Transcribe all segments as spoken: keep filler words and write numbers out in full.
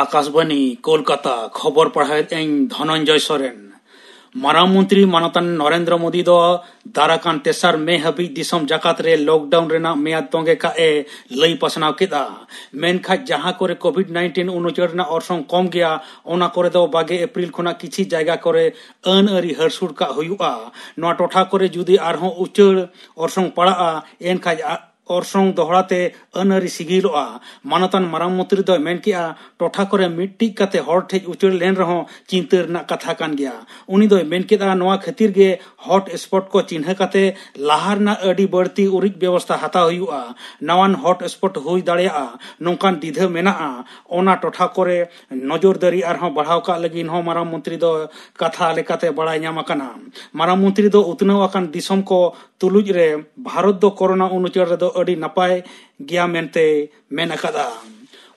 ᱟᱠᱟᱥᱵᱟᱱᱤ ᱠᱳᱞᱠᱟᱛᱟ, ᱠᱷᱚᱵᱚᱨ ᱯᱟᱲᱦᱟᱣᱮᱫ ᱟᱹᱧ ᱫᱷᱚᱱᱚᱱᱡᱚᱭ ᱥᱚᱨᱮᱱ᱾ ᱢᱟᱨᱟᱝ ᱢᱚᱱᱛᱨᱤ ᱢᱟᱱᱚᱛᱟᱱ ᱱᱚᱨᱮᱱᱫᱨᱚ ᱢᱳᱫᱤ ᱫᱚ ᱫᱟᱨᱟᱠᱟᱱ ᱛᱮᱥᱟᱨ ᱢᱮ ᱦᱟᱹᱵᱤᱡ ᱫᱤᱥᱚᱢ ᱡᱟᱠᱟᱛ ᱨᱮ ᱞᱚᱠᱰᱟᱣᱩᱱ ᱨᱮᱱᱟᱜ ᱢᱮᱭᱟᱫ ᱛᱚᱸᱜᱮ ᱠᱟᱜ ᱮ ᱞᱟᱹᱭ ᱯᱟᱥᱱᱟᱣ ᱠᱮᱫᱼᱟ᱾ ᱢᱮᱱᱠᱷᱟᱱ ᱡᱟᱦᱟᱸ ᱠᱚᱨᱮ ᱠᱳᱵᱷᱤᱰ ᱱᱟᱭᱤᱱᱴᱤᱱ ᱩᱱᱩᱪᱟᱹᱲ ᱨᱮᱱᱟᱜ ᱚᱨᱥᱚᱝ ᱠᱚᱢ ᱜᱮᱭᱟ, ᱚᱱᱟ ᱠᱚᱨᱮ ᱫᱚ ᱵᱟᱜᱮ ᱮᱯᱨᱤᱞ ᱠᱷᱚᱱᱟᱜ ᱠᱤᱪᱷᱤ ᱡᱟᱭᱜᱟ ᱠᱚᱨᱮ ᱟᱹᱱ ᱟᱹᱨᱤ ᱦᱟᱹᱨᱥᱩᱲ ᱠᱟᱜ ᱦᱩᱭᱩᱜᱼᱟ᱾ ᱱᱚᱣᱟ ᱴᱚᱴᱷᱟ ᱠᱚᱨᱮ ᱡᱩᱫᱤ ᱟᱨᱦᱚᱸ ᱩᱪᱟᱹᱲ ᱚᱨᱥᱚᱝ ᱯᱟᱲᱟᱜᱼᱟ, ᱮᱱᱠᱷᱟᱱ ᱟ-, ᱚᱨᱥᱚᱝ ᱫᱚᱦᱲᱟ ᱛᱮ ᱟᱹᱱ ᱟᱹᱨᱤ ᱥᱤᱜᱤᱞᱚᱜᱼᱟ᱾ ᱢᱟᱱᱚᱛᱟᱱ ᱢᱟᱨᱟᱝ ᱢᱚᱱᱛᱨᱤ ᱫᱚᱭ ᱢᱮᱱ ᱠᱮᱜᱼᱟ, ᱴᱚᱴᱷᱟ ᱠᱚᱨᱮ ᱢᱤᱫᱴᱤᱡ ᱠᱟᱛᱮ ᱦᱚᱲ ᱴᱷᱮᱡ ᱩᱪᱟᱹᱲ ᱞᱮᱱ ᱨᱮᱦᱚᱸ ᱪᱤᱱᱛᱟᱹ ᱨᱮᱱᱟᱜ ᱠᱟᱛᱷᱟ ᱠᱟᱱ ᱜᱮᱭᱟ᱾ ᱩᱱᱤ ᱫᱚᱭ ᱢᱮᱱ ᱠᱮᱫᱼᱟ, ᱱᱚᱣᱟ ᱠᱷᱟᱹᱛᱤᱨ ᱜᱮ ᱦᱚᱴ ᱥᱯᱚᱴ ᱠᱚ ᱪᱤᱱᱦᱟᱹ ᱠᱟᱛᱮ ᱞᱟᱦᱟ ᱨᱮᱱᱟᱜ ᱟᱹᱰᱤ ᱵᱟᱹᱲᱛᱤ ᱩᱨᱤᱡ ᱵᱮᱵᱚᱥᱛᱷᱟ ᱦᱟᱛᱟᱣ ᱦᱩᱭᱩᱜᱼᱟ᱾ ᱱᱟᱣᱟᱱ ᱦᱚᱴ ᱥᱯᱚᱴ ᱦᱩᱭ ᱫᱟᱲᱮᱭᱟᱜᱼᱟ, ᱱᱚᱝᱠᱟᱱ ᱫᱤᱫᱷᱟᱹ ᱢᱮᱱᱟᱜᱼᱟ᱾ ᱚᱱᱟ ᱴᱚᱴᱷᱟ ᱠᱚᱨᱮ ᱱᱚᱡᱚᱨᱫᱟᱨᱤ ᱟᱨᱦᱚᱸ ᱵᱟᱲᱦᱟᱣ ᱠᱟᱜ ᱞᱟᱹᱜᱤᱫ ᱦᱚᱸ ᱢᱟᱨᱟᱝ ᱢᱚᱱᱛᱨᱤ ᱫᱚ ᱠᱟᱛᱷᱟ ᱞᱮᱠᱟᱛᱮ ᱵᱟᱲᱟᱭ ᱧᱟᱢ ᱟᱠᱟᱱᱟ᱾ ᱢᱟᱨᱟᱝ ᱢᱚᱱᱛᱨᱤ ᱫᱚ ᱩᱛᱱᱟᱹᱣ ᱟᱠᱟᱱ ᱫᱤᱥᱚᱢ ᱠᱚ ᱛᱩᱞᱩᱡ ᱨᱮ ᱵᱷᱟᱨᱚᱛ ᱫᱚ ᱠᱳᱨᱳᱱᱟ ᱩᱱᱩᱪᱟᱹᱲ ᱨᱮᱫᱚ ᱟᱹᱰᱤ ᱱᱟᱯᱟᱭ ᱜᱮᱭᱟ ᱢᱮᱱᱛᱮᱭ ᱢᱮᱱ ᱟᱠᱟᱫᱼᱟ᱾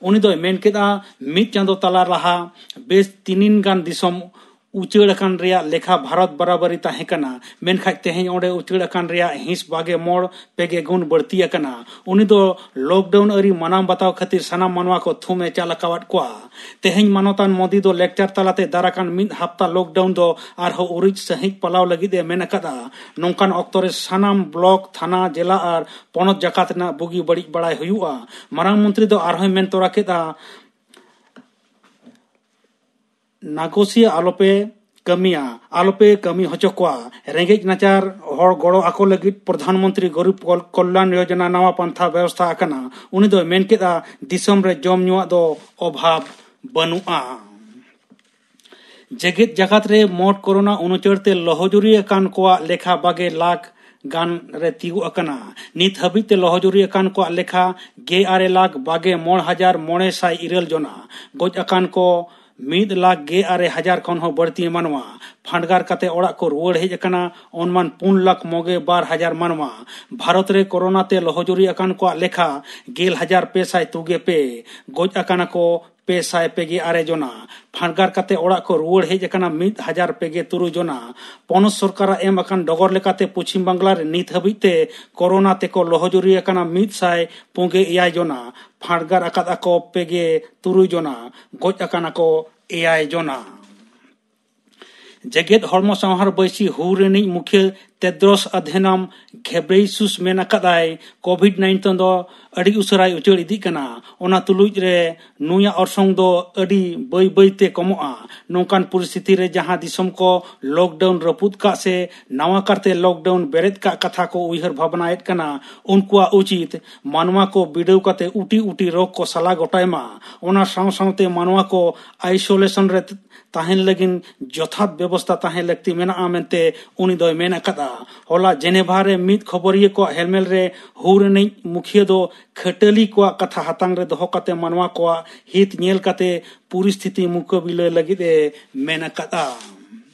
ᱩᱱᱤ ᱫᱚᱭ ᱢᱮᱱ ᱠᱮᱫᱼᱟ, ᱢᱤᱫ ᱪᱟᱸᱫᱚ ᱛᱟᱞᱟ ᱞᱟᱦᱟ ᱵᱮᱥ ᱛᱤᱱᱤᱱ ᱜᱟᱱ ᱫᱤᱥᱚᱢ ᱩᱪᱟᱹᱲ ᱟᱠᱟᱱ ᱨᱮᱭᱟᱜ ᱞᱮᱠᱷᱟ ᱵᱷᱟᱨᱚᱛ ᱵᱟᱨᱟᱵᱟᱨᱤ ᱛᱟᱦᱮᱸ ᱠᱟᱱᱟ, ᱢᱮᱱᱠᱷᱟᱱ ᱛᱮᱦᱮᱧ ᱚᱸᱰᱮ ᱩᱪᱟᱹᱲ ᱟᱠᱟᱱ ᱨᱮᱭᱟᱜ ᱦᱤᱸᱥ ᱵᱟᱜᱮ ᱢᱚᱬ ᱯᱮ ᱜᱮ ᱜᱩᱱ ᱵᱟᱹᱲᱛᱤ ᱟᱠᱟᱱᱟ᱾ ᱩᱱᱤ ᱫᱚ ᱞᱚᱠᱰᱟᱣᱩᱱ ᱟᱹᱨᱤ ᱢᱟᱱᱟᱣ ᱵᱟᱛᱟᱣ ᱠᱷᱟᱹᱛᱤᱨ ᱥᱟᱱᱟᱢ ᱢᱟᱱᱣᱟ ᱠᱚ ᱛᱷᱩᱢ ᱮ ᱪᱟᱞ ᱟᱠᱟᱣᱟᱫ ᱠᱚᱣᱟ᱾ ᱛᱮᱦᱮᱧ ᱢᱟᱱᱚᱛᱟᱱ ᱢᱳᱫᱤ ᱫᱚ ᱞᱮᱠᱪᱟᱨ ᱛᱟᱞᱟᱛᱮ ᱫᱟᱨᱟᱠᱟᱱ ᱢᱤᱫ ᱦᱟᱯᱛᱟ ᱞᱚᱠᱰᱟᱣᱩᱱ ᱫᱚ ᱟᱨᱦᱚᱸ ᱩᱨᱤᱡ ᱥᱟᱹᱦᱤᱡ ᱯᱟᱞᱟᱣ ᱞᱟᱹᱜᱤᱫ ᱮ ᱢᱮᱱ ᱟᱠᱟᱫᱼᱟ᱾ ᱱᱚᱝᱠᱟᱱ ᱚᱠᱛᱚ ᱨᱮ ᱥᱟᱱᱟᱢ ᱵᱞᱚᱠ, ᱛᱷᱟᱱᱟ, ᱡᱮᱞᱟ ᱟᱨ ᱯᱚᱱᱚᱛ ᱡᱟᱠᱟᱛ ᱨᱮᱱᱟᱜ ᱵᱩᱜᱤ ᱵᱟᱹᱲᱤᱡ ᱵᱟᱲᱟᱭ ᱦᱩᱭᱩᱜᱼᱟ᱾ ᱢᱟᱨᱟᱝ ᱢᱚᱱᱛᱨᱤ ᱫᱚ ᱟᱨᱦᱚᱸᱭ ᱢᱮᱱ ᱛᱚᱨᱟ ᱠᱮᱫᱼᱟ, ᱱᱟᱜᱚᱥᱤᱭᱟᱹ ᱟᱞᱚᱯᱮ ᱠᱟᱹᱢᱤᱭᱟ, ᱟᱞᱚᱯᱮ ᱠᱟᱹᱢᱤ ᱦᱚᱪᱚ ᱠᱚᱣᱟ᱾ ᱨᱮᱸᱜᱮᱡ ᱱᱟᱪᱟᱨ ᱦᱚᱲ ᱜᱚᱲᱚ ᱟᱠᱚ ᱞᱟᱹᱜᱤᱫ ᱯᱨᱚᱫᱷᱟᱱ ᱢᱚᱱᱛᱨᱤ ᱜᱚᱨᱤᱵᱽ ᱠᱚᱞ-, ᱠᱚᱞᱭᱟᱱ ᱭᱳᱡᱚᱱᱟ ᱱᱟᱣᱟ ᱯᱟᱱᱛᱷᱟ ᱵᱮᱵᱚᱥᱛᱷᱟ ᱟᱠᱟᱱᱟ᱾ ᱩᱱᱤ ᱫᱚᱭ ᱢᱮᱱ ᱠᱮᱫᱼᱟ, ᱫᱤᱥᱚᱢ ᱨᱮ ᱡᱚᱢ ᱧᱩᱣᱟᱜ ᱫᱚ ᱚᱵᱷᱟᱵᱽ ᱵᱟᱹᱱᱩᱜᱼᱟ᱾ ᱡᱮᱜᱮᱛ ᱡᱟᱠᱟᱛ ᱨᱮ ᱢᱳᱴ ᱠᱳᱨᱳᱱᱟ ᱩᱱᱩᱪᱟᱹᱲ ᱛᱮ ᱞᱚᱦᱚᱡᱩᱨᱤ ᱟᱠᱟᱱ ᱠᱚᱣᱟᱜ ᱞᱮᱠᱷᱟ ᱵᱟᱜᱮ ᱞᱟᱠᱷ ᱜᱟᱱ ᱨᱮ ᱛᱤᱭᱩᱜ ᱟᱠᱟᱱᱟ᱾ ᱱᱤᱛ ᱦᱟᱹᱵᱤᱡ ᱛᱮ ᱞᱚᱦᱚᱡᱩᱨᱤ ᱟᱠᱟᱱ ᱠᱚᱣᱟᱜ ᱞᱮᱠᱷᱟ ᱜᱮ ᱟᱨᱮ ᱞᱟᱠᱷ ᱵᱟᱜᱮ ᱢᱚᱬ ᱦᱟᱡᱟᱨ ᱢᱚᱬᱮ ᱥᱟᱭ ᱤᱨᱟᱹᱞ ᱡᱚᱱᱟ᱾ ᱜᱚᱡ ᱟᱠᱟᱱ ᱠᱚ ᱢᱤᱫ ᱞᱟᱠᱷ ᱜᱮ ᱟᱨᱮ ᱦᱟᱡᱟᱨ ᱠᱷᱚᱱ ᱦᱚᱸ ᱵᱟᱹᱲᱛᱤ ᱢᱟᱱᱣᱟ᱾ ᱯᱷᱟᱸᱰᱜᱟᱨ ᱠᱟᱛᱮ ᱚᱲᱟᱜ ᱠᱚ ᱨᱩᱣᱟᱹᱲ ᱦᱮᱡ ᱟᱠᱟᱱᱟ ᱚᱱᱢᱟᱱ ᱯᱩᱱ ᱞᱟᱠᱷ ᱢᱚᱜᱮ ᱵᱟᱨ ᱦᱟᱡᱟᱨ ᱢᱟᱱᱣᱟ᱾ ᱵᱷᱟᱨᱚᱛ ᱨᱮ ᱠᱳᱨᱳᱱᱟ ᱛᱮ ᱞᱚᱦᱚᱡᱩᱨᱤ ᱟᱠᱟᱱ ᱠᱚᱣᱟᱜ ᱞᱮᱠᱷᱟ ᱜᱮᱞ ᱦᱟᱡᱟᱨ ᱯᱮ ᱥᱟᱭ ᱛᱩᱜᱮ ᱯᱮ᱾ ᱜᱚᱡ ᱟᱠᱟᱱᱟ ᱠᱚ ᱯᱮ ᱥᱟᱭ ᱯᱮ ᱜᱮ ᱟᱨᱮ ᱡᱚᱱᱟ᱾ ᱯᱷᱟᱸᱰᱜᱟᱨ ᱠᱟᱛᱮ ᱚᱲᱟᱜ ᱠᱚ ᱨᱩᱣᱟᱹᱲ ᱦᱮᱡ ᱟᱠᱟᱱᱟ ᱢᱤᱫ ᱦᱟᱡᱟᱨ ᱯᱮ ᱜᱮ ᱛᱩᱨᱩᱭ ᱡᱚᱱᱟ᱾ ᱯᱚᱱᱚᱛ ᱥᱚᱨᱠᱟᱨᱟᱜ ᱮᱢ ᱟᱠᱟᱱ ᱰᱚᱜᱚᱨ ᱞᱮᱠᱟᱛᱮ, ᱯᱚᱪᱷᱤᱢ ᱵᱟᱝᱞᱟ ᱨᱮ ᱱᱤᱛ ᱦᱟᱹᱵᱤᱡ ᱛᱮ ᱠᱳᱨᱳᱱᱟ ᱛᱮᱠᱚ ᱞᱚᱦᱚᱡᱩᱨᱤ ᱟᱠᱟᱱᱟ ᱢᱤᱫ ᱥᱟᱭ ᱯᱩᱱ ᱜᱮ ᱮᱭᱟᱭ ᱡᱚᱱᱟ᱾ ᱯᱷᱟᱸᱰᱜᱟᱨ ᱟᱠᱟᱫ ᱟᱠᱚ ᱯᱮ ᱜᱮ ᱛᱩᱨᱩᱭ ᱡᱚᱱᱟ, ᱜᱚᱡ ᱟᱠᱟᱱᱟ ᱠᱚ ᱮᱭᱟᱭ ᱡᱚᱱᱟ᱾ ᱡᱮᱜᱮᱛ ᱦᱚᱲᱢᱚ ᱥᱟᱶᱦᱟᱨ ᱵᱟᱹᱭᱥᱤ ᱦᱩ ᱨᱤᱱᱤᱡ ᱢᱩᱠᱷᱤᱭᱟᱹ ᱛᱮᱫᱨᱚᱥ ᱟᱫᱷᱮᱱᱟᱢ ᱜᱷᱮᱵᱨᱮᱭᱤᱥᱩᱥ ᱢᱮᱱ ᱟᱠᱟᱫᱟᱭ, ᱠᱳᱵᱷᱤᱰ ᱱᱟᱭᱤᱱᱴᱤᱱ ᱫᱚ ᱟᱹᱰᱤ ᱩᱥᱟᱹᱨᱟᱭ ᱩᱪᱟᱹᱲ ᱤᱫᱤᱜ ᱠᱟᱱᱟ᱾ ᱚᱱᱟ ᱛᱩᱞᱩᱡ ᱨᱮ ᱱᱩᱭᱟᱜ ᱚᱨᱥᱚᱝ ᱫᱚ ᱟᱹᱰᱤ ᱵᱟᱹᱭ ᱵᱟᱹᱭ ᱛᱮ ᱠᱚᱢᱚᱜᱼᱟ᱾ ᱱᱚᱝᱠᱟᱱ ᱯᱚᱨᱤᱥᱛᱷᱤᱛᱤ ᱨᱮ ᱡᱟᱦᱟᱸ ᱫᱤᱥᱚᱢ ᱠᱚ ᱞᱚᱠᱰᱟᱣᱩᱱ ᱨᱟᱹᱯᱩᱫ ᱠᱟᱜ ᱥᱮ ᱱᱟᱣᱟ ᱠᱟᱨᱛᱮ ᱞᱚᱠᱰᱟᱣᱩᱱ ᱵᱮᱨᱮᱫ ᱠᱟᱜ ᱠᱟᱛᱷᱟ ᱠᱚ ᱩᱭᱦᱟᱹᱨ ᱵᱷᱟᱵᱽᱱᱟᱭᱮᱫ ᱠᱟᱱᱟ, ᱩᱱᱠᱩᱣᱟᱜ ᱩᱪᱤᱛ ᱢᱟᱱᱣᱟ ᱠᱚ ᱵᱤᱰᱟᱹᱣ ᱠᱟᱛᱮ ᱩᱴᱤ ᱩᱴᱤ ᱨᱳᱜᱽ ᱠᱚ ᱥᱟᱞᱟ ᱜᱚᱴᱟᱭ ᱢᱟ᱾ ᱚᱱᱟ ᱥᱟᱶ ᱥᱟᱶᱛᱮ ᱢᱟᱱᱣᱟ ᱠᱚ ᱟᱭᱥᱳᱞᱮᱥᱚᱱ ᱨᱮ ᱛᱟᱦᱮᱱ ᱞᱟᱹᱜᱤᱫ ᱡᱚᱛᱷᱟᱛ ᱵᱮᱵᱚᱥᱛᱟ ᱛᱟᱦᱮᱸ ᱞᱟᱹᱠᱛᱤ ᱢᱮᱱᱟᱜᱼᱟ ᱢᱮᱱᱛᱮ ᱩᱱᱤ ᱫᱚᱭ ᱢᱮᱱ ᱟᱠᱟᱫᱼᱟ᱾ ᱦᱚᱞᱟ ᱡᱮᱱᱮᱵᱷᱟ ᱨᱮ ᱢᱤᱫ ᱠᱷᱚᱵᱚᱨᱤᱭᱟᱹ ᱠᱚᱣᱟᱜ ᱦᱮᱞᱢᱮᱞ ᱨᱮ ᱦᱩ ᱨᱤᱱᱤᱡ ᱢᱩᱠᱷᱤᱭᱟᱹ ᱫᱚ ᱠᱷᱟᱹᱴᱟᱹᱞᱤ ᱠᱚᱣᱟᱜ ᱠᱟᱛᱷᱟ ᱦᱟᱛᱟᱝ ᱨᱮ ᱫᱚᱦᱚ ᱠᱟᱛᱮ ᱢᱟᱱᱣᱟ ᱠᱚᱣᱟᱜ ᱦᱤᱛ ᱧᱮᱞ ᱠᱟᱛᱮ ᱯᱚᱨᱤᱥᱛᱷᱤᱛᱤ ᱢᱩᱠᱟᱹᱵᱤᱞᱟᱹ ᱞᱟᱹᱜᱤᱫ ᱮ ᱢᱮᱱ ᱟᱠᱟᱫᱼᱟ᱾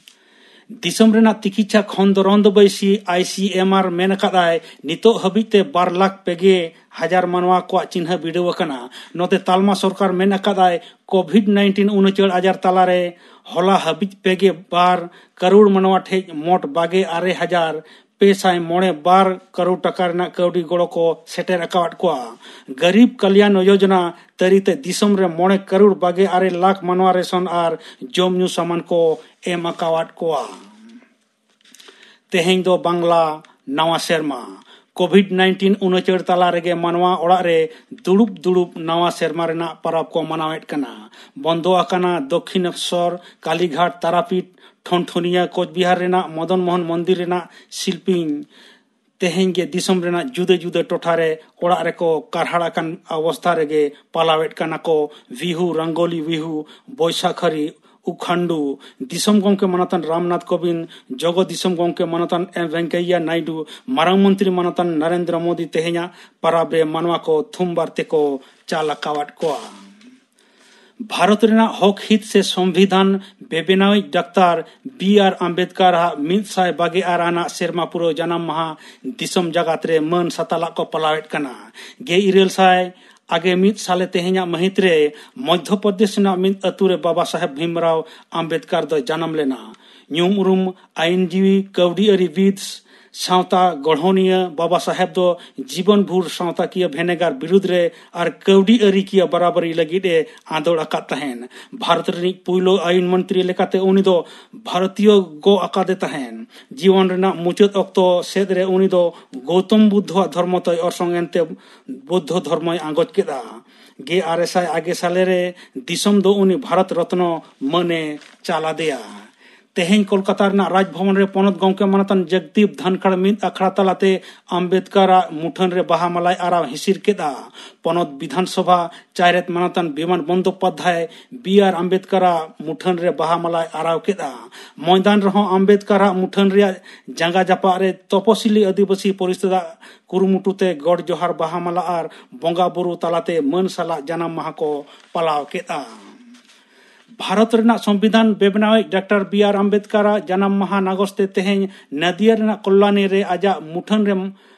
ᱫᱤᱥᱚᱢ ᱨᱮᱱᱟᱜ ᱛᱤᱠᱤᱪᱷᱟ ᱠᱷᱚᱱᱫᱚᱨᱚᱱᱫ ᱵᱟᱹᱭᱥᱤ, ᱟᱭ ᱥᱤ ᱮᱢ ᱟᱨ, ᱢᱮᱱ ᱟᱠᱟᱫᱟᱭ, ᱱᱤᱛᱚᱜ ᱦᱟᱹᱵᱤᱡ ᱛᱮ ᱵᱟᱨ ᱞᱟᱠᱷ ᱯᱮ ᱜᱮ ᱦᱟᱡᱟᱨ ᱢᱟᱱᱣᱟ ᱠᱚᱣᱟᱜ ᱪᱤᱱᱦᱟᱹ ᱵᱤᱰᱟᱹᱣ ᱟᱠᱟᱱᱟ᱾ ᱱᱚᱛᱮ ᱛᱟᱞᱢᱟ ᱥᱚᱨᱠᱟᱨ ᱢᱮᱱ ᱟᱠᱟᱫᱟᱭ, ᱠᱳᱵᱷᱤᱰ ᱱᱟᱭᱤᱱᱴᱤᱱ ᱩᱱᱩᱪᱟᱹᱲ ᱟᱡᱟᱨ ᱛᱟᱞᱟᱨᱮ ᱦᱚᱞᱟ ᱦᱟᱹᱵᱤᱡ ᱯᱮ ᱜᱮ ᱵᱟᱨ ᱠᱟᱨᱳᱲ ᱢᱟᱱᱣᱟ ᱴᱷᱮᱡ ᱢᱚᱴ ᱵᱟᱜᱮ ᱟᱨᱮ ᱦᱟᱡᱟᱨ ᱯᱮ ᱥᱟᱭ ᱢᱚᱬᱮ ᱵᱟᱨ ᱠᱟᱨᱳᱲ ᱴᱟᱠᱟ ᱨᱮᱱᱟᱜ ᱠᱟᱹᱣᱰᱤ ᱜᱚᱲᱚ ᱠᱚ ᱥᱮᱴᱮᱨ ᱟᱠᱟᱣᱟᱫ ᱠᱚᱣᱟ᱾ ᱜᱟᱨᱤᱵ ᱠᱟᱞᱭᱟᱱ ᱭᱳᱡᱚᱱᱟ ᱛᱟᱹᱨᱤᱛᱮ ᱫᱤᱥᱚᱢ ᱨᱮ ᱢᱚᱬᱮ ᱠᱟᱨᱳᱲ ᱵᱟᱜᱮ ᱟᱨᱮ ᱞᱟᱠᱷ ᱢᱟᱱᱣᱟ ᱨᱮᱥᱚᱱ ᱟᱨ ᱡᱚᱢ ᱧᱩ ᱥᱟᱢᱟᱱ ᱠᱚ ᱮᱢ ᱟᱠᱟᱣᱟᱫ ᱠᱚᱣᱟ᱾ ᱛᱮᱦᱮᱧ ᱫᱚ ᱵᱟᱝᱞᱟ ᱱᱟᱣᱟ ᱥᱮᱨᱢᱟ᱾ ᱠᱳᱵᱷᱤᱰ ᱱᱟᱭᱤᱱᱴᱤᱱ ᱩᱱᱩᱪᱟᱹᱲ ᱛᱟᱞᱟ ᱨᱮᱜᱮ ᱢᱟᱱᱣᱟ ᱚᱲᱟᱜ ᱨᱮ ᱫᱩᱲᱩᱵ ᱫᱩᱲᱩᱵ ᱱᱟᱣᱟ ᱥᱮᱨᱢᱟ ᱨᱮᱱᱟᱜ ᱯᱚᱨᱚᱵᱽ ᱠᱚ ᱢᱟᱱᱟᱣᱮᱫ ᱠᱟᱱᱟ᱾ ᱵᱚᱱᱫᱚ ᱟᱠᱟᱱᱟ ᱫᱚᱠᱠᱷᱤᱱᱮᱥᱚᱨ, ᱠᱟᱞᱤᱜᱷᱟᱴ, ᱛᱟᱨᱟᱯᱤᱴ, ᱴᱷᱚᱱᱴᱷᱚᱱᱤᱭᱟ, ᱠᱳᱪᱵᱤᱦᱟᱨ ᱨᱮᱱᱟᱜ ᱢᱚᱫᱚᱱ ᱢᱳᱦᱚᱱ ᱢᱚᱱᱫᱤᱨ ᱨᱮᱱᱟᱜ ᱥᱤᱞᱯᱤᱧ᱾ ᱛᱮᱦᱮᱧ ᱜᱮ ᱫᱤᱥᱚᱢ ᱨᱮᱱᱟᱜ ᱡᱩᱫᱟᱹ ᱡᱩᱫᱟᱹ ᱴᱚᱴᱷᱟ ᱨᱮ ᱚᱲᱟᱜ ᱨᱮᱠᱚ ᱠᱟᱨᱦᱟᱲ ᱟᱠᱟᱱ ᱚᱵᱚᱥᱛᱷᱟ ᱨᱮᱜᱮ ᱯᱟᱞᱟᱣᱮᱫ ᱠᱟᱱᱟ ᱠᱚ ᱵᱤᱦᱩ, ᱨᱚᱝᱜᱳᱞᱤ ᱵᱤᱦᱩ, ᱵᱳᱭᱥᱟᱠᱷᱟᱨᱤ, ᱩᱠᱷᱟᱱᱰᱩ᱾ ᱫᱤᱥᱚᱢ ᱜᱚᱢᱠᱮ ᱢᱟᱱᱚᱛᱟᱱ ᱨᱟᱢᱱᱟᱛᱷ ᱠᱳᱵᱤᱱᱫᱽ, ᱡᱚᱜᱚ ᱫᱤᱥᱚᱢ ᱜᱚᱢᱠᱮ ᱢᱟᱱᱚᱛᱟᱱ ᱮᱢ ᱵᱷᱮᱝᱠᱟᱭᱟ ᱱᱟᱭᱰᱩ, ᱢᱟᱨᱟᱝ ᱢᱚᱱᱛᱨᱤ ᱢᱟᱱᱚᱛᱟᱱ ᱱᱟᱨᱮᱱᱫᱨᱚ ᱢᱳᱫᱤ ᱛᱮᱦᱮᱧᱟᱜ ᱯᱟᱨᱟᱵᱽ ᱨᱮ ᱢᱟᱱᱣᱟ ᱠᱚ ᱛᱷᱩᱢᱵᱟᱨ ᱛᱮᱠᱚ ᱪᱟᱞ ᱟᱠᱟᱣᱟᱫ ᱠᱚᱣᱟ᱾ ᱵᱷᱟᱨᱚᱛ ᱨᱮᱱᱟᱜ ᱦᱚᱠ ᱦᱤᱛ ᱥᱮ ᱥᱚᱝᱵᱤᱫᱷᱟᱱ ᱵᱮᱵᱮᱱᱟᱣᱤᱡ ᱰᱟᱠᱛᱟᱨ ᱵᱤ ᱟᱨ ᱟᱢᱵᱮᱫᱠᱟᱨ ᱟᱜ ᱢᱤᱫ ᱥᱟᱭ ᱵᱟᱜᱮ ᱟᱨ ᱟᱱᱟᱜ ᱥᱮᱨᱢᱟ ᱯᱩᱨᱟᱹᱣ ᱡᱟᱱᱟᱢ ᱢᱟᱦᱟ ᱫᱤᱥᱚᱢ ᱡᱟᱠᱟᱛ ᱨᱮ ᱢᱟᱹᱱ ᱥᱟᱛᱟᱞᱟᱜ ᱠᱚ ᱯᱟᱞᱟᱣᱮᱫ ᱠᱟᱱᱟ᱾ ᱜᱮᱞ ᱤᱨᱟᱹᱞ ᱥᱟᱭ ᱟᱜᱮ ᱢᱤᱫ ᱥᱟᱞᱮ ᱛᱮᱦᱮᱧᱟᱜ ᱢᱟᱹᱦᱤᱛ ᱨᱮ ᱢᱚᱫᱽᱫᱷᱚ ᱯᱨᱚᱫᱮᱥ ᱨᱮᱱᱟᱜ ᱢᱤᱫ ᱟᱹᱛᱩ ᱨᱮ ᱵᱟᱵᱟ ᱥᱟᱦᱮᱵᱽ ᱵᱷᱤᱢᱨᱟᱣ ᱟᱢᱵᱮᱫᱠᱟᱨ ᱫᱚᱭ ᱡᱟᱱᱟᱢ ᱞᱮᱱᱟ᱾ ᱧᱩᱢ ᱩᱨᱩᱢ ᱟᱹᱭᱤᱱᱡᱤᱵᱤ, ᱠᱟᱹᱣᱰᱤ ᱟᱹᱨᱤ ᱵᱤᱫ, ᱥᱟᱶᱛᱟ ᱜᱚᱲᱦᱚᱱᱤᱭᱟᱹ ᱵᱟᱵᱟ ᱥᱟᱦᱮᱵᱽ ᱫᱚ ᱡᱤᱵᱚᱱ ᱵᱷᱳᱨ ᱥᱟᱶᱛᱟᱠᱤᱭᱟᱹ ᱵᱷᱮᱱᱮᱜᱟᱨ ᱵᱤᱨᱩᱫᱽ ᱨᱮ ᱟᱨ ᱠᱟᱹᱣᱰᱤ ᱟᱹᱨᱤᱠᱤᱭᱟᱹ ᱵᱟᱨᱟᱵᱟᱨᱤ ᱞᱟᱹᱜᱤᱫ ᱮ ᱟᱸᱫᱳᱲ ᱟᱠᱟᱫ ᱛᱟᱦᱮᱸᱱ᱾ ᱵᱷᱟᱨᱚᱛ ᱨᱤᱱᱤᱡ ᱯᱩᱭᱞᱩ ᱟᱹᱭᱤᱱ ᱢᱚᱱᱛᱨᱤ ᱞᱮᱠᱟᱛᱮ ᱩᱱᱤ ᱫᱚ ᱵᱷᱟᱨᱚᱛᱤᱭᱚ ᱜᱚ ᱟᱠᱟᱫᱮ ᱛᱟᱦᱮᱸᱱ᱾ ᱡᱤᱭᱚᱱ ᱨᱮᱱᱟᱜ ᱢᱩᱪᱟᱹᱫ ᱚᱠᱛᱚ ᱥᱮᱫ ᱨᱮ ᱩᱱᱤ ᱫᱚ ᱜᱳᱛᱚᱢ ᱵᱩᱫᱫᱷᱚᱣᱟᱜ ᱫᱷᱚᱨᱢᱚ ᱛᱮᱭ ᱚᱨᱥᱚᱝ ᱮᱱᱛᱮ ᱵᱩᱫᱫᱷᱚ ᱫᱷᱚᱨᱢᱚᱭ ᱟᱸᱜᱚᱪ ᱠᱮᱫᱼᱟ᱾ ᱜᱮᱞ ᱟᱨᱮ ᱥᱟᱭ ᱟᱨᱮ ᱥᱟᱞᱮ ᱨᱮ ᱫᱤᱥᱚᱢ ᱫᱚ ᱩᱱᱤ ᱵᱷᱟᱨᱚᱛ ᱨᱚᱛᱱᱚ ᱢᱟᱹᱱᱮ ᱪᱟᱞ ᱟᱫᱮᱭᱟ᱾ ᱛᱮᱦᱮᱧ ᱠᱳᱞᱠᱟᱛᱟ ᱨᱮᱱᱟᱜ ᱨᱟᱡᱽᱵᱷᱚᱵᱚᱱ ᱨᱮ ᱯᱚᱱᱚᱛ ᱜᱚᱢᱠᱮ ᱢᱟᱱᱚᱛᱟᱱ ᱡᱚᱜᱽᱫᱤᱯ ᱫᱷᱟᱱᱠᱷᱟᱲ ᱢᱤᱫ ᱟᱠᱷᱲᱟ ᱛᱟᱞᱟᱛᱮ ᱟᱢᱵᱮᱫᱠᱟᱨᱟᱜ ᱢᱩᱴᱷᱟᱹᱱ ᱨᱮ ᱵᱟᱦᱟ ᱢᱟᱞᱟᱭ ᱟᱨᱟᱣ ᱦᱤᱥᱤᱨ ᱠᱮᱫᱼᱟ᱾ ᱯᱚᱱᱚᱛ ᱵᱤᱫᱷᱟᱱ ᱥᱚᱵᱷᱟ ᱪᱟᱭᱨᱮᱛ ᱢᱟᱱᱚᱛᱟᱱ ᱵᱤᱢᱟᱱ ᱵᱚᱱᱫᱳᱯᱟᱫᱽᱫᱷᱟᱭ ᱵᱤ ᱟᱨ ᱟᱢᱵᱮᱫᱠᱟᱨᱟᱜ ᱢᱩᱴᱷᱟᱹᱱ ᱨᱮ ᱵᱟᱦᱟ ᱢᱟᱞᱟᱭ ᱟᱨᱟᱣ ᱠᱮᱫᱼᱟ᱾ ᱢᱚᱭᱫᱟᱱ ᱨᱮᱦᱚᱸ ᱟᱢᱵᱮᱫᱠᱟᱨᱟᱜ ᱢᱩᱴᱷᱟᱹᱱ ᱨᱮᱭᱟᱜ ᱡᱟᱸᱜᱟ ᱡᱟᱯᱟᱜ ᱨᱮ ᱛᱚᱯᱚᱥᱤᱞᱤ ᱟᱹᱫᱤᱵᱟᱹᱥᱤ ᱯᱚᱨᱤᱥᱚᱫᱟᱜ ᱠᱩᱨᱩᱢᱩᱴᱩ ᱛᱮ ᱜᱚᱰ ᱡᱚᱦᱟᱨ, ᱵᱟᱦᱟ ᱢᱟᱞᱟ ᱟᱨ ᱵᱚᱸᱜᱟ ᱵᱩᱨᱩ ᱛᱟᱞᱟᱛᱮ ᱢᱟᱹᱱ ᱥᱟᱞᱟᱜ ᱡᱟᱱᱟᱢ ᱢᱟᱦᱟ ᱠᱚ ᱯᱟᱞᱟᱣ ᱠᱮᱫᱼᱟ᱾ ᱵᱷᱟᱨᱚᱛ ᱨᱮᱱᱟᱜ ᱥᱚᱝᱵᱤᱫᱷᱟᱱ ᱵᱮᱵᱱᱟᱣᱤᱡ ᱰᱟᱠᱛᱟᱨ ᱵᱤ ᱟᱨ ᱟᱢᱵᱮᱫᱠᱟᱨᱟᱜ ᱡᱟᱱᱟᱢ ᱢᱟᱦᱟ ᱱᱟᱜᱚᱥ ᱛᱮ ᱛᱮᱦᱮᱧ ᱱᱟᱫᱤᱭᱟ ᱨᱮᱱᱟᱜ ᱠᱚᱞᱞᱟᱱᱤ ᱨᱮ ᱟᱡᱟᱜ ᱢᱩᱴᱷᱟᱹᱱ ᱨᱮ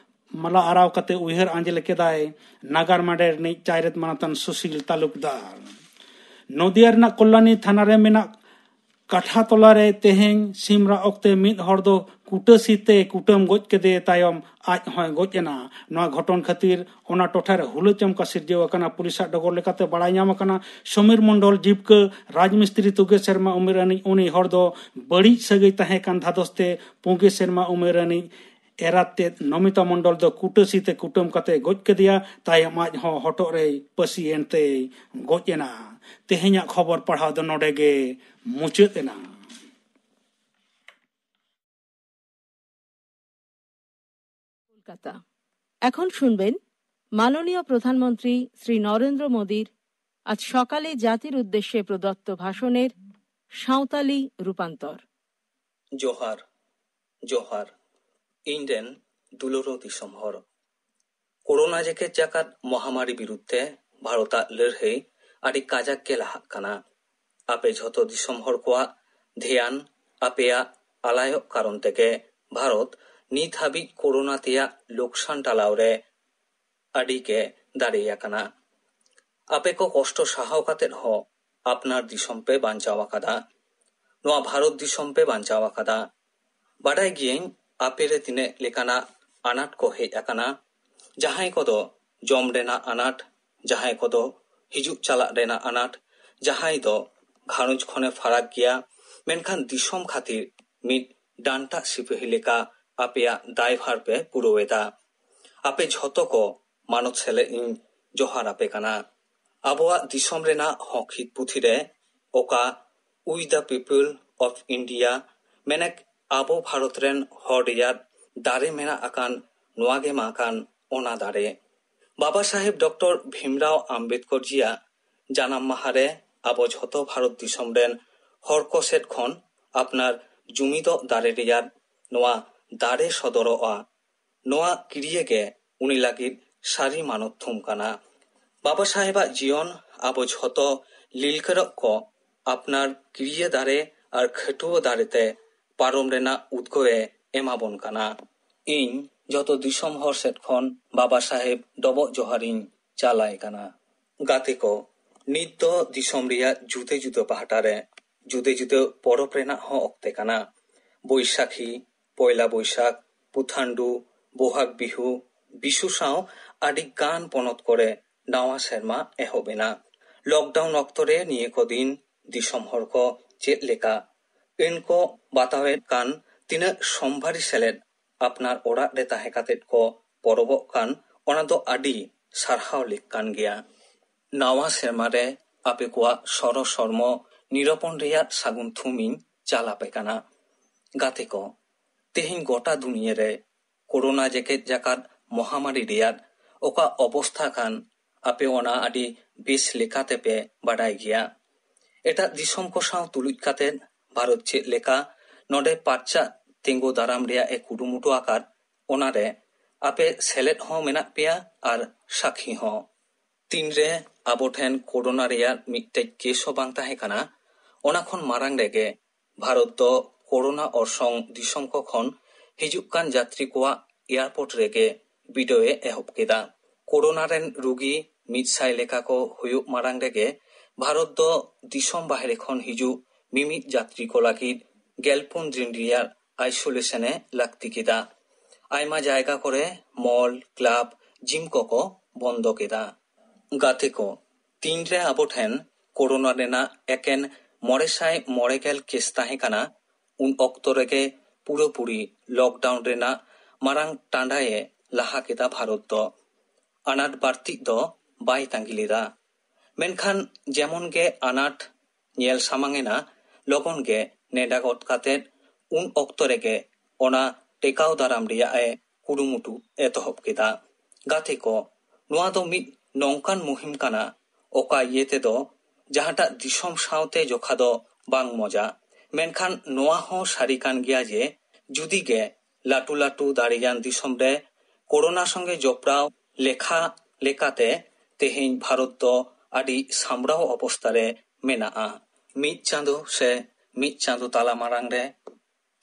ᱢᱟᱞᱟ ᱟᱨᱟᱣ ᱠᱟᱛᱮ ᱩᱭᱦᱟᱹᱨ ᱟᱸᱡᱞᱮ ᱠᱮᱫᱟᱭ ᱱᱟᱜᱟᱨ ᱢᱟᱰᱮᱨ ᱨᱤᱱᱤᱡ ᱪᱟᱭᱨᱮᱛ ᱢᱟᱱᱚᱛᱟᱱ ᱥᱩᱥᱤᱞ ᱛᱟᱞᱩᱠᱫᱟᱨ᱾ ᱱᱚᱫᱤᱭᱟ ᱨᱮᱱᱟᱜ ᱠᱚᱞᱞᱟᱱᱤ ᱛᱷᱟᱱᱟ ᱨᱮ ᱢᱮᱱᱟᱜ ᱠᱟᱴᱷᱟᱛᱚᱞᱟ ᱨᱮ ᱛᱮᱦᱮᱧ ᱥᱤᱢ ᱨᱟᱜ ᱚᱠᱛᱮ ᱢᱤᱫ ᱦᱚᱲ ᱫᱚ ᱠᱩᱴᱟᱹᱥᱤ ᱛᱮ ᱠᱩᱴᱟᱹᱢ ᱜᱚᱡ ᱠᱮᱫᱮ ᱛᱟᱭᱚᱢ ᱟᱡ ᱦᱚᱸᱭ ᱜᱚᱡ ᱮᱱᱟ᱾ ᱱᱚᱣᱟ ᱜᱷᱚᱴᱚᱱ ᱠᱷᱟᱹᱛᱤᱨ ᱚᱱᱟ ᱴᱚᱴᱷᱟ ᱨᱮ ᱦᱩᱞᱟᱹᱪᱟᱢᱠᱟ ᱥᱤᱨᱡᱟᱹᱣ ᱟᱠᱟᱱᱟ᱾ ᱯᱩᱞᱤᱥᱟᱜ ᱰᱚᱜᱚᱨ ᱞᱮᱠᱟᱛᱮ ᱵᱟᱲᱟᱭ ᱧᱟᱢ ᱟᱠᱟᱱᱟ, ᱥᱚᱢᱤᱨ ᱢᱚᱱᱰᱚᱞ ᱡᱤᱵᱽᱠᱟᱹ ᱨᱟᱡᱽᱢᱤᱥᱛᱨᱤ ᱛᱩᱜᱮ ᱥᱮᱨᱢᱟ ᱩᱢᱮᱨ ᱟᱹᱱᱤᱡ ᱩᱱᱤ ᱦᱚᱲ ᱫᱚ ᱵᱟᱹᱲᱤᱡ ᱥᱟᱹᱜᱟᱹᱭ ᱛᱟᱦᱮᱸ ᱠᱟᱱ ᱫᱷᱟᱫᱚᱥ ᱛᱮ ᱯᱩᱸᱜᱮ ᱥᱮᱨᱢᱟ ᱩᱢᱮᱨ ᱟᱹᱱᱤᱡ ᱮᱨᱟ ᱛᱮᱫ ᱱᱚᱢᱤᱛᱟ ᱢᱚᱱᱰᱚᱞ ᱫᱚ ᱠᱩᱴᱟᱹᱥᱤ ᱛᱮ ᱠᱩᱴᱟᱹᱢ ᱠᱟᱛᱮ ᱜᱚᱡ ᱠᱮᱫᱮᱭᱟ᱾ ᱛᱟᱭᱚᱢ ᱟᱡ ᱦᱚᱸ ᱦᱚᱴᱚᱜ ᱨᱮᱭ ᱯᱟᱹᱥᱤ ᱮᱱ ᱛᱮᱭ ᱜᱚᱡ ᱮᱱᱟ᱾ ᱛᱮᱦᱮᱧᱟᱜ ᱠᱷᱚᱵᱚᱨ ᱯᱟᱲᱦᱟᱣ ᱫᱚ ᱱᱚᱰᱮ ᱜᱮ ᱢᱩᱪᱟᱹᱫ ᱮᱱᱟ᱾ কলকাতা। এখন শুনবেন মাননীয় প্রধানমন্ত্রী শ্রী নরেন্দ্র মোদীর আজ সকালে জাতির উদ্দেশ্যে প্রদত্ত ভাষণের সাঁওতালি রূপান্তর। ᱡᱚᱦᱟᱨ, ᱡᱚᱦᱟᱨ᱾ ᱤᱧ ᱨᱮᱱ ᱫᱩᱞᱟᱹᱲᱚ ᱫᱤᱥᱚᱢ ᱦᱚᱲ, ᱠᱳᱨᱳᱱᱟ ᱡᱮᱜᱮᱛ ᱡᱟᱠᱟᱛ ᱢᱚᱦᱟᱢᱟᱨᱤ ᱵᱤᱨᱩᱫᱷ ᱛᱮ ᱵᱷᱟᱨᱚᱛᱟᱜ ᱞᱟᱹᱲᱦᱟᱹᱭ ᱟᱹᱰᱤ ᱠᱟᱡᱟᱠ ᱜᱮ ᱞᱟᱦᱟᱜ ᱠᱟᱱᱟ᱾ ᱟᱯᱮ ᱡᱷᱚᱛᱚ ᱫᱤᱥᱚᱢ ᱦᱚᱲ ᱠᱚᱣᱟᱜ ᱫᱷᱮᱭᱟᱱ ᱟᱯᱮᱭᱟᱜ ᱟᱞᱟᱭᱚᱜ ᱠᱟᱨᱚᱱ ᱛᱮᱜᱮ ᱵᱷᱟᱨᱚᱛ ᱱᱤᱛ ᱦᱟᱹᱵᱤᱡ ᱠᱳᱨᱳᱱᱟ ᱛᱮᱭᱟᱜ ᱞᱳᱠᱥᱟᱱ ᱴᱟᱞᱟᱣ ᱨᱮ ᱟᱹᱰᱤ ᱜᱮ ᱫᱟᱲᱮ ᱟᱠᱟᱱᱟ᱾ ᱟᱯᱮ ᱠᱚ ᱠᱚᱥᱴᱚ ᱥᱟᱦᱟᱣ ᱠᱟᱛᱮᱫ ᱦᱚᱸ ᱟᱯᱱᱟᱨ ᱫᱤᱥᱚᱢ ᱯᱮ ᱵᱟᱧᱪᱟᱣ ᱟᱠᱟᱫᱟ, ᱱᱚᱣᱟ ᱵᱷᱟᱨᱚᱛ ᱫᱤᱥᱚᱢ ᱯᱮ ᱵᱟᱧᱪᱟᱣ ᱟᱠᱟᱫᱟ᱾ ᱵᱟᱰᱟᱭ ᱜᱤᱭᱟᱹᱧ ᱟᱯᱮ ᱨᱮ ᱛᱤᱱᱟᱹᱜ ᱞᱮᱠᱟᱱᱟᱜ ᱟᱱᱟᱴ ᱠᱚ ᱦᱮᱡ ᱟᱠᱟᱱᱟ, ᱡᱟᱦᱟᱸᱭ ᱠᱚᱫᱚ ᱡᱚᱢ ᱨᱮᱱᱟᱜ ᱟᱱᱟᱴ, ᱡᱟᱦᱟᱸᱭ ᱠᱚᱫᱚ ᱦᱤᱡᱩᱜ ᱪᱟᱞᱟᱜ ᱨᱮᱱᱟᱜ ᱟᱱᱟᱴ, ᱡᱟᱦᱟᱸᱭ ᱫᱚ ᱜᱷᱟᱨᱚᱸᱡᱽ ᱠᱷᱚᱱᱮ ᱯᱷᱟᱨᱟᱠ ᱜᱮᱭᱟ, ᱢᱮᱱᱠᱷᱟᱱ ᱫᱤᱥᱚᱢ ᱠᱷᱟᱹᱛᱤᱨ ᱢᱤᱫ ᱰᱟᱱᱴᱟ ᱥᱤᱯᱟᱹᱦᱤ ᱞᱮᱠᱟ ᱟᱯᱮᱭᱟᱜ ᱫᱟᱭᱵᱷᱟᱨ ᱯᱮ ᱯᱩᱨᱟᱹᱣ ᱮᱫᱟ᱾ ᱟᱯᱮ ᱡᱷᱚᱛᱚ ᱠᱚ ᱢᱟᱱᱚᱛ ᱥᱮᱞᱮᱫ ᱤᱧ ᱡᱚᱦᱟᱨ ᱟᱯᱮ ᱠᱟᱱᱟ᱾ ᱟᱵᱚᱣᱟᱜ ᱫᱤᱥᱚᱢ ᱨᱮᱱᱟᱜ ᱦᱚᱸᱠ ᱦᱤᱛ ᱯᱩᱛᱷᱤ ᱨᱮ ᱚᱠᱟ We the People of India, ᱢᱮᱱᱮᱠ ᱟᱵᱚ ᱵᱷᱟᱨᱚᱛ ᱨᱮᱱ ᱦᱚᱲ ᱨᱮᱭᱟᱜ ᱫᱟᱨᱮ ᱢᱮᱱᱟᱜ ᱟᱠᱟᱱ, ᱱᱚᱣᱟ ᱜᱮ ᱢᱟ ᱠᱟᱱ ᱚᱱᱟ ᱫᱟᱨᱮ᱾ ᱵᱟᱵᱟ ᱥᱟᱦᱮᱵᱽ ᱰᱚᱠᱴᱚᱨ ᱵᱷᱤᱢᱨᱟᱣ ᱟᱢᱵᱮᱫᱠᱚᱨ ᱡᱤᱭᱟᱜ ᱡᱟᱱᱟᱢ ᱢᱟᱦᱟ ᱨᱮ ᱟᱵᱚ ᱡᱷᱚᱛᱚ ᱵᱷᱟᱨᱚᱛ ᱫᱤᱥᱚᱢ ᱨᱮᱱ ᱦᱚᱲ ᱠᱚ ᱥᱮᱫ ᱠᱷᱚᱱ ᱟᱯᱱᱟᱨ ᱡᱩᱢᱤᱫᱚᱜ ᱫᱟᱨᱮ ᱨᱮᱭᱟᱜ ᱱᱚᱣᱟ ᱫᱟᱨᱮ ᱥᱚᱫᱚᱨᱚᱜᱼᱟ᱾ ᱱᱚᱣᱟ ᱠᱤᱨᱤᱭᱟᱹ ᱜᱮ ᱩᱱᱤ ᱞᱟᱹᱜᱤᱫ ᱥᱟᱹᱨᱤ ᱢᱟᱱᱚᱛ ᱛᱷᱩᱢ ᱠᱟᱱᱟ᱾ ᱵᱟᱵᱟ ᱥᱟᱦᱮᱵᱟᱜ ᱡᱤᱭᱚᱱ ᱟᱵᱚ ᱡᱷᱚᱛᱚ ᱞᱤᱞᱠᱟᱹᱨᱚᱜ ᱠᱚ ᱟᱯᱱᱟᱨ ᱠᱤᱨᱤᱭᱟᱹ ᱫᱟᱨᱮ ᱟᱨ ᱠᱷᱟᱹᱴᱩᱣᱟᱹ ᱫᱟᱨᱮ ᱛᱮ ᱯᱟᱨᱚᱢ ᱨᱮᱱᱟᱜ ᱩᱫᱽᱜᱟᱹᱣ ᱮ ᱮᱢᱟᱵᱚᱱ ᱠᱟᱱᱟ᱾ ᱤᱧ ᱡᱷᱚᱛᱚ ᱫᱤᱥᱚᱢ ᱦᱚᱲ ᱥᱮᱫ ᱠᱷᱚᱱ ᱵᱟᱵᱟ ᱥᱟᱦᱮᱵ ᱰᱚᱵᱚᱜ ᱡᱚᱦᱟᱨᱤᱧ ᱪᱟᱞᱟᱭ ᱠᱟᱱᱟ᱾ ᱜᱟᱛᱮ ᱠᱚ, ᱱᱤᱛ ᱫᱚ ᱫᱤᱥᱚᱢ ᱨᱮᱭᱟᱜ ᱡᱩᱫᱟᱹ ᱡᱩᱫᱟᱹ ᱯᱟᱦᱴᱟ ᱨᱮ ᱡᱩᱫᱟᱹ ᱡᱩᱫᱟᱹ ᱯᱚᱨᱚᱵᱽ ᱨᱮᱱᱟᱜ ᱦᱚᱸ ᱚᱠᱛᱮ ᱠᱟᱱᱟ᱾ ᱵᱳᱭᱥᱟᱠᱷᱤ, ᱯᱚᱭᱞᱟ ᱵᱳᱭᱥᱟᱠᱷ, ᱯᱩᱛᱷᱟᱱᱰᱩ, ᱵᱳᱦᱟᱜᱽ ᱵᱤᱦᱩ, ᱵᱤᱥᱩ ᱥᱟᱶ ᱟᱹᱰᱤ ᱜᱟᱱ ᱯᱚᱱᱚᱛ ᱠᱚᱨᱮ ᱱᱟᱣᱟ ᱥᱮᱨᱢᱟ ᱮᱦᱚᱵ ᱮᱱᱟ᱾ ᱞᱚᱠᱰᱟᱣᱩᱱ ᱚᱠᱛᱚ ᱨᱮ ᱱᱤᱭᱟᱹ ᱠᱚ ᱫᱤᱱ ᱫᱤᱥᱚᱢ ᱦᱚᱲ ᱠᱚ ᱪᱮᱫ ᱞᱮᱠᱟ ᱟᱹᱱ ᱠᱚ ᱵᱟᱛᱟᱣᱮᱫ ᱠᱟᱱ, ᱛᱤᱱᱟᱹᱜ ᱥᱚᱢᱵᱷᱟᱨᱤ ᱥᱮᱞᱮᱫ ᱟᱯᱱᱟᱨ ᱚᱲᱟᱜ ᱨᱮ ᱛᱟᱦᱮᱸ ᱠᱟᱛᱮᱫ ᱠᱚ ᱯᱚᱨᱚᱵᱚᱜ ᱠᱟᱱ, ᱚᱱᱟ ᱫᱚ ᱟᱹᱰᱤ ᱥᱟᱨᱦᱟᱣ ᱞᱮᱠ ᱠᱟᱱ ᱜᱮᱭᱟ᱾ ᱱᱟᱣᱟ ᱥᱮᱨᱢᱟ ᱨᱮ ᱟᱯᱮ ᱠᱚᱣᱟᱜ ᱥᱚᱨᱚ ᱥᱚᱨᱢᱚ ᱱᱤᱨᱚᱯᱚᱱ ᱨᱮᱭᱟᱜ ᱥᱟᱹᱜᱩᱱ ᱛᱷᱩᱢ ᱤᱧ ᱪᱟᱞ ᱟᱯᱮ ᱠᱟᱱᱟ᱾ ᱜᱟᱛᱮ ᱠᱚ, ᱛᱮᱦᱮᱧ ᱜᱚᱴᱟ ᱫᱩᱱᱤᱭᱟᱹ ᱨᱮ ᱠᱳᱨᱳᱱᱟ ᱡᱮᱜᱮᱛ ᱡᱟᱠᱟᱛ ᱢᱚᱦᱟᱢᱟᱨᱤ ᱨᱮᱭᱟᱜ ᱚᱠᱟ ᱚᱵᱚᱥᱛᱷᱟ ᱠᱟᱱ, ᱟᱯᱮ ᱚᱱᱟ ᱟᱹᱰᱤ ᱵᱮᱥ ᱞᱮᱠᱟᱛᱮ ᱯᱮ ᱵᱟᱰᱟᱭ ᱜᱮᱭᱟ᱾ ᱮᱴᱟᱜ ᱫᱤᱥᱚᱢ ᱠᱚ ᱥᱟᱶ ᱛᱩᱞᱩᱡ ᱠᱟᱛᱮ ᱵᱷᱟᱨᱚᱛ ᱪᱮᱫ ᱞᱮᱠᱟ ᱱᱚᱰᱮ ᱯᱟᱨᱪᱟᱜ ᱛᱤᱸᱜᱩ ᱫᱟᱨᱟᱢ ᱨᱮᱭᱟᱜ ᱮ ᱠᱩᱨᱩᱢᱩᱴᱩ ᱟᱠᱟᱫ, ᱚᱱᱟᱨᱮ ᱟᱯᱮ ᱥᱮᱞᱮᱫ ᱦᱚᱸ ᱢᱮᱱᱟᱜ ᱯᱮᱭᱟ ᱟᱨ ᱥᱟᱹᱠᱷᱤ ᱦᱚᱸ᱾ ᱛᱤᱱᱨᱮ ᱟᱵᱚ ᱴᱷᱮᱱ ᱠᱳᱨᱳᱱᱟ ᱨᱮᱭᱟᱜ ᱢᱤᱫᱴᱮᱡ ᱠᱮᱥ ᱦᱚᱸ ᱵᱟᱝ ᱛᱟᱦᱮᱸ ᱠᱟᱱᱟ, ᱚᱱᱟ ᱠᱷᱚᱱ ᱢᱟᱲᱟᱝ ᱨᱮᱜᱮ ᱵᱷᱟᱨᱚᱛ ᱫᱚ ᱠᱳᱨᱳᱱᱟ ᱚᱨᱥᱚᱝ ᱫᱤᱥᱚᱢ ᱠᱚ ᱠᱷᱚᱱ ᱦᱤᱡᱩᱜ ᱠᱟᱱ ᱡᱟᱛᱨᱤ ᱠᱚᱣᱟᱜ ᱮᱭᱟᱨᱯᱳᱨᱴ ᱨᱮᱜᱮ ᱵᱤᱰᱟᱹᱣ ᱮ ᱮᱦᱚᱵ ᱠᱮᱫᱟ᱾ ᱠᱳᱨᱳᱱᱟ ᱨᱮᱱ ᱨᱩᱜᱤ ᱢᱤᱫ ᱥᱟᱭ ᱞᱮᱠᱟ ᱠᱚ ᱦᱩᱭᱩᱜ ᱢᱟᱲᱟᱝ ᱨᱮᱜᱮ ᱵᱷᱟᱨᱚᱛ ᱫᱚ ᱫᱤᱥᱚᱢ ᱵᱟᱦᱨᱮ ᱠᱷᱚᱱ ᱦᱤᱡᱩᱜ ᱢᱤᱢᱤᱫ ᱡᱟᱛᱨᱤ ᱠᱚ ᱞᱟᱹᱜᱤᱫ ᱜᱮᱞ ᱯᱩᱱ ᱫᱤᱱ ᱨᱮᱭᱟᱜ isolation ᱮ ᱞᱟᱹᱠᱛᱤ ᱠᱮᱫᱟ᱾ ᱟᱭᱢᱟ ᱡᱟᱭᱜᱟ ᱠᱚᱨᱮ ᱢᱚᱞ, ᱠᱞᱟᱵ, ᱡᱤᱢ ᱠᱚᱠᱚ ᱵᱚᱱᱫᱚ ᱠᱮᱫᱟ᱾ ᱜᱟᱛᱮ ᱠᱚ, ᱛᱤᱱᱨᱮ ᱟᱵᱚ ᱴᱷᱮᱱ ᱠᱳᱨᱳᱱᱟ ᱨᱮᱱᱟᱜ ᱮᱠᱮᱱ ᱢᱚᱬᱮ ᱥᱟᱭ ᱢᱚᱬᱮ ᱜᱮᱞ ᱠᱮᱥ ᱛᱟᱦᱮᱸ ᱠᱟᱱᱟ, ᱩᱱ ᱚᱠᱛᱚ ᱨᱮᱜᱮ ᱯᱩᱨᱟᱹᱯᱩᱨᱤ ᱞᱚᱠᱰᱟᱣᱩᱱ ᱨᱮᱱᱟᱜ ᱢᱟᱨᱟᱝ ᱴᱟᱸᱰᱟᱭᱮ ᱞᱟᱦᱟ ᱠᱮᱫᱟ ᱵᱷᱟᱨᱚᱛ ᱫᱚ᱾ ᱟᱱᱟᱴ ᱵᱟᱹᱲᱛᱤᱜ ᱫᱚ ᱵᱟᱭ ᱛᱟᱺᱜᱤ ᱞᱮᱫᱟ᱾ ᱢᱮᱱᱠᱷᱟᱱ ᱡᱮᱢᱚᱱ ᱜᱮ ᱟᱱᱟᱴ ᱧᱮᱞ ᱥᱟᱢᱟᱝ ᱮᱱᱟ, ᱞᱚᱜᱚᱱ ᱜᱮ ᱱᱮᱰᱟ ᱜᱚᱫ ᱠᱟᱛᱮ ᱩᱱ ᱚᱠᱛᱚ ᱨᱮᱜᱮ ᱚᱱᱟ ᱴᱮᱠᱟᱣ ᱫᱟᱨᱟᱢ ᱨᱮᱭᱟᱜ ᱮ ᱠᱩᱨᱩᱢᱩᱴᱩ ᱮᱛᱚᱦᱚᱵ ᱠᱮᱫᱟ᱾ ᱜᱟᱛᱮ ᱠᱚ, ᱱᱚᱣᱟ ᱫᱚ ᱢᱤᱫ ᱱᱚᱝᱠᱟᱱ ᱢᱩᱦᱤᱢ ᱠᱟᱱᱟ, ᱚᱠᱟ ᱤᱭᱟᱹ ᱛᱮᱫᱚ ᱡᱟᱦᱟᱸᱴᱟᱜ ᱫᱤᱥᱚᱢ ᱥᱟᱶᱛᱮ ᱡᱚᱠᱷᱟ ᱫᱚ ᱵᱟᱝ ᱢᱚᱡᱟ᱾ ᱢᱮᱱᱠᱷᱟᱱ ᱱᱚᱣᱟ ᱦᱚᱸ ᱥᱟᱹᱨᱤ ᱠᱟᱱ ᱜᱮᱭᱟ ᱡᱮ ᱡᱩᱫᱤ ᱜᱮ ᱞᱟᱹᱴᱩ ᱞᱟᱹᱴᱩ ᱫᱟᱲᱮᱭᱟᱱ ᱫᱤᱥᱚᱢ ᱨᱮ ᱠᱳᱨᱳᱱᱟ ᱥᱚᱸᱜᱮ ᱡᱚᱯᱲᱟᱣ ᱞᱮᱠᱷᱟ ᱞᱮᱠᱟᱛᱮ ᱛᱮᱦᱮᱧ ᱵᱷᱟᱨᱚᱛ ᱫᱚ ᱟᱹᱰᱤ ᱥᱟᱢᱵᱲᱟᱣ ᱚᱵᱚᱥᱛᱟ ᱨᱮ ᱢᱮᱱᱟᱜᱼᱟ᱾ ᱢᱤᱫ ᱪᱟᱸᱫᱚ ᱥᱮ ᱢᱤᱫ ᱪᱟᱸᱫᱚ ᱛᱟᱞᱟ ᱢᱟᱲᱟᱝ ᱨᱮ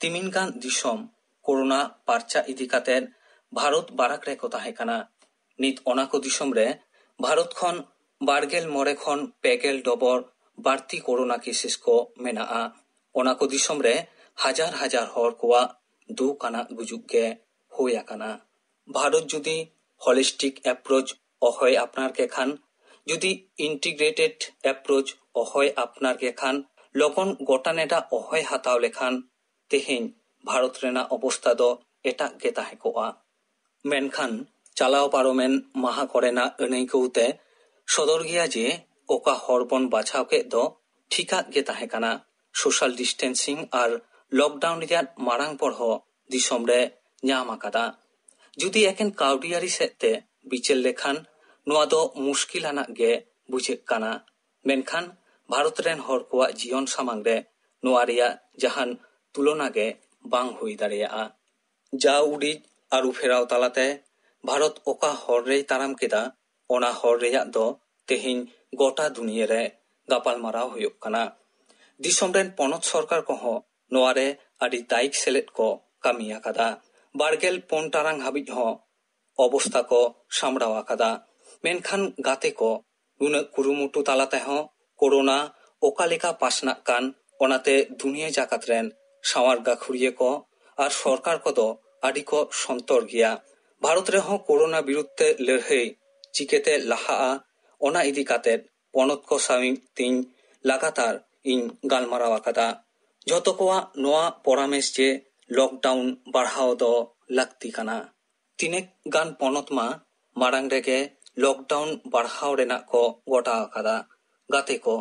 ᱛᱤᱢᱤᱱ ᱜᱟᱱ ᱫᱤᱥᱚᱢ ᱠᱳᱨᱳᱱᱟ ᱯᱟᱨᱪᱟ ᱤᱫᱤ ᱠᱟᱛᱮ ᱵᱷᱟᱨᱚᱛ ᱵᱟᱨᱟᱠ ᱨᱮᱠᱚ ᱛᱟᱦᱮᱸ ᱠᱟᱱᱟ᱾ ᱱᱤᱛ ᱚᱱᱟ ᱠᱚ ᱫᱤᱥᱚᱢ ᱨᱮ ᱵᱷᱟᱨᱚᱛ ᱠᱷᱚᱱ ᱵᱟᱨ ᱜᱮᱞ ᱢᱚᱬᱮ ᱠᱷᱚᱱ ᱯᱮ ᱜᱮᱞ ᱰᱚᱵᱚᱨ ᱵᱟᱹᱲᱛᱤ ᱠᱳᱨᱳᱱᱟ ᱠᱮᱥᱮᱥ ᱠᱚ ᱢᱮᱱᱟᱜᱼᱟ᱾ ᱚᱱᱟ ᱠᱚ ᱫᱤᱥᱚᱢ ᱨᱮ ᱦᱟᱡᱟᱨ ᱦᱟᱡᱟᱨ ᱦᱚᱲ ᱠᱚᱣᱟᱜ ᱫᱩᱠ ᱟᱱᱟᱜ ᱜᱩᱡᱩᱜ ᱜᱮ ᱦᱩᱭ ᱟᱠᱟᱱᱟ᱾ ᱵᱷᱟᱨᱚᱛ ᱡᱩᱫᱤ holistic approach ᱚᱦᱚᱭ ᱟᱯᱱᱟᱨ ᱠᱮ ᱠᱷᱟᱱ, ᱡᱩᱫᱤ integrated approach ᱚᱦᱚᱭ ᱟᱯᱱᱟᱨ ᱠᱮ ᱠᱷᱟᱱ, ᱞᱚᱜᱚᱱ ᱜᱚᱴᱟ ᱱᱮᱰᱟ ᱚᱦᱚᱭ ᱦᱟᱛᱟᱣ ᱞᱮᱠᱷᱟᱱ, ᱛᱮᱦᱮᱧ ᱵᱷᱟᱨᱚᱛ ᱨᱮᱱᱟᱜ ᱚᱵᱚᱥᱛᱟ ᱫᱚ ᱮᱴᱟᱜ ᱜᱮ ᱛᱟᱦᱮᱸ ᱠᱚᱜᱼᱟ᱾ ᱢᱮᱱᱠᱷᱟᱱ ᱪᱟᱞᱟᱣ ᱯᱟᱨᱚᱢᱮᱱ ᱢᱟᱦᱟ ᱠᱚᱨᱮᱱᱟᱜ ᱟᱹᱱᱟᱹᱭᱠᱟᱹᱣ ᱛᱮ ᱥᱚᱫᱚᱨ ᱜᱮᱭᱟ ᱡᱮ ᱚᱠᱟ ᱦᱚᱨ ᱵᱚᱱ ᱵᱟᱪᱷᱟᱣ ᱠᱮᱫ ᱫᱚ ᱴᱷᱤᱠᱟᱜ ᱜᱮ ᱛᱟᱦᱮᱸ ᱠᱟᱱᱟ᱾ social distancing ᱟᱨ lockdown ᱨᱮᱭᱟᱜ ᱢᱟᱨᱟᱝ ᱯᱚᱲᱦᱚ ᱫᱤᱥᱚᱢ ᱨᱮ ᱧᱟᱢ ᱟᱠᱟᱫᱟ᱾ ᱡᱩᱫᱤ ᱮᱠᱮᱱ ᱠᱟᱹᱣᱰᱤᱭᱟᱹᱨᱤ ᱥᱮᱫ ᱛᱮ ᱵᱤᱪᱟᱹᱨ ᱞᱮᱠᱷᱟᱱ ᱱᱚᱣᱟ ᱫᱚ ᱢᱩᱥᱠᱤᱞ ᱟᱱᱟᱜ ᱜᱮ ᱵᱩᱡᱷᱟᱹᱜ ᱠᱟᱱᱟ᱾ ᱢᱮᱱᱠᱷᱟᱱ ᱵᱷᱟᱨᱚᱛ ᱨᱮᱱ ᱦᱚᱲ ᱠᱚᱣᱟᱜ ᱡᱤᱭᱚᱱ ᱥᱟᱢᱟᱝ ᱨᱮ ᱱᱚᱣᱟ ᱨᱮᱭᱟᱜ ᱡᱟᱦᱟᱱ ᱛᱩᱞᱚᱱᱟ ᱜᱮ ᱵᱟᱝ ᱦᱩᱭ ᱫᱟᱲᱮᱭᱟᱜᱼᱟ᱾ ᱡᱟ ᱩᱰᱤᱡ ᱟᱹᱨᱩ ᱯᱷᱮᱨᱟᱣ ᱛᱟᱞᱟᱛᱮ ᱵᱷᱟᱨᱚᱛ ᱚᱠᱟ ᱦᱚᱨ ᱨᱮᱭ ᱛᱟᱲᱟᱢ ᱠᱮᱫᱟ, ᱚᱱᱟ ᱦᱚᱨ ᱨᱮᱭᱟᱜ ᱫᱚ ᱛᱮᱦᱮᱧ ᱜᱚᱴᱟ ᱫᱩᱱᱤᱭᱟᱹ ᱨᱮ ᱜᱟᱯᱟᱞᱢᱟᱨᱟᱣ ᱦᱩᱭᱩᱜ ᱠᱟᱱᱟ᱾ ᱫᱤᱥᱚᱢ ᱨᱮᱱ ᱯᱚᱱᱚᱛ ᱥᱚᱨᱠᱟᱨ ᱠᱚᱦᱚᱸ ᱱᱚᱣᱟ ᱨᱮ ᱟᱹᱰᱤ ᱫᱟᱭᱤᱠ ᱥᱮᱞᱮᱫ ᱠᱚ ᱠᱟᱹᱢᱤ ᱟᱠᱟᱫᱟ᱾ ᱵᱟᱨ ᱜᱮᱞ ᱯᱩᱱ ᱴᱟᱲᱟᱝ ᱦᱟᱹᱵᱤᱡ ᱦᱚᱸ ᱚᱵᱚᱥᱛᱟ ᱠᱚ ᱥᱟᱢᱵᱲᱟᱣ ᱟᱠᱟᱫᱟ᱾ ᱢᱮᱱᱠᱷᱟᱱ ᱜᱟᱛᱮ ᱠᱚ, ᱱᱩᱱᱟᱹᱜ ᱠᱩᱨᱩᱢᱩᱴᱩ ᱛᱟᱞᱟ ᱛᱮᱦᱚᱸ ᱠᱳᱨᱳᱱᱟ ᱚᱠᱟ ᱞᱮᱠᱟ ᱯᱟᱥᱱᱟᱜ ᱠᱟᱱ, ᱚᱱᱟᱛᱮ ᱫᱩᱱᱤᱭᱟᱹ ᱡᱟᱠᱟᱛ ᱨᱮᱱ ᱥᱟᱶᱟᱨ ᱜᱟᱹᱠᱷᱩᱲᱤᱭᱟᱹ ᱠᱚ ᱟᱨ ᱥᱚᱨᱠᱟᱨ ᱠᱚᱫᱚ ᱟᱹᱰᱤ ᱠᱚ ᱥᱚᱱᱛᱚᱨ ᱜᱮᱭᱟ᱾ ᱵᱷᱟᱨᱚᱛ ᱨᱮᱦᱚᱸ ᱠᱳᱨᱳᱱᱟ ᱵᱤᱨᱩᱫᱽ ᱛᱮ ᱞᱟᱹᱲᱦᱟᱹᱭ ᱪᱤᱠᱟᱹᱛᱮ ᱞᱟᱦᱟᱜᱼᱟ, ᱚᱱᱟ ᱤᱫᱤ ᱠᱟᱛᱮ ᱯᱚᱱᱚᱛ ᱠᱚ ᱥᱟᱶ ᱛᱤᱧ ᱞᱟᱜᱟᱛᱟᱨ ᱤᱧ ᱜᱟᱞᱢᱟᱨᱟᱣ ᱟᱠᱟᱫᱟ᱾ ᱡᱷᱚᱛᱚ ᱠᱚᱣᱟᱜ ᱱᱚᱣᱟ ᱯᱚᱨᱟᱢᱮᱥ ᱡᱮ ᱞᱚᱠᱰᱟᱣᱩᱱ ᱵᱟᱲᱦᱟᱣ ᱫᱚ ᱞᱟᱹᱠᱛᱤ ᱠᱟᱱᱟ᱾ ᱛᱤᱱᱟᱹᱜ ᱜᱟᱱ ᱯᱚᱱᱚᱛ ᱢᱟ ᱢᱟᱲᱟᱝ ᱨᱮᱜᱮ ᱞᱚᱠᱰᱟᱣᱩᱱ ᱵᱟᱲᱦᱟᱣ ᱨᱮᱱᱟᱜ ᱠᱚ ᱜᱚᱴᱟ ᱟᱠᱟᱫᱟ᱾ ᱜᱟᱛᱮ ᱠᱚ,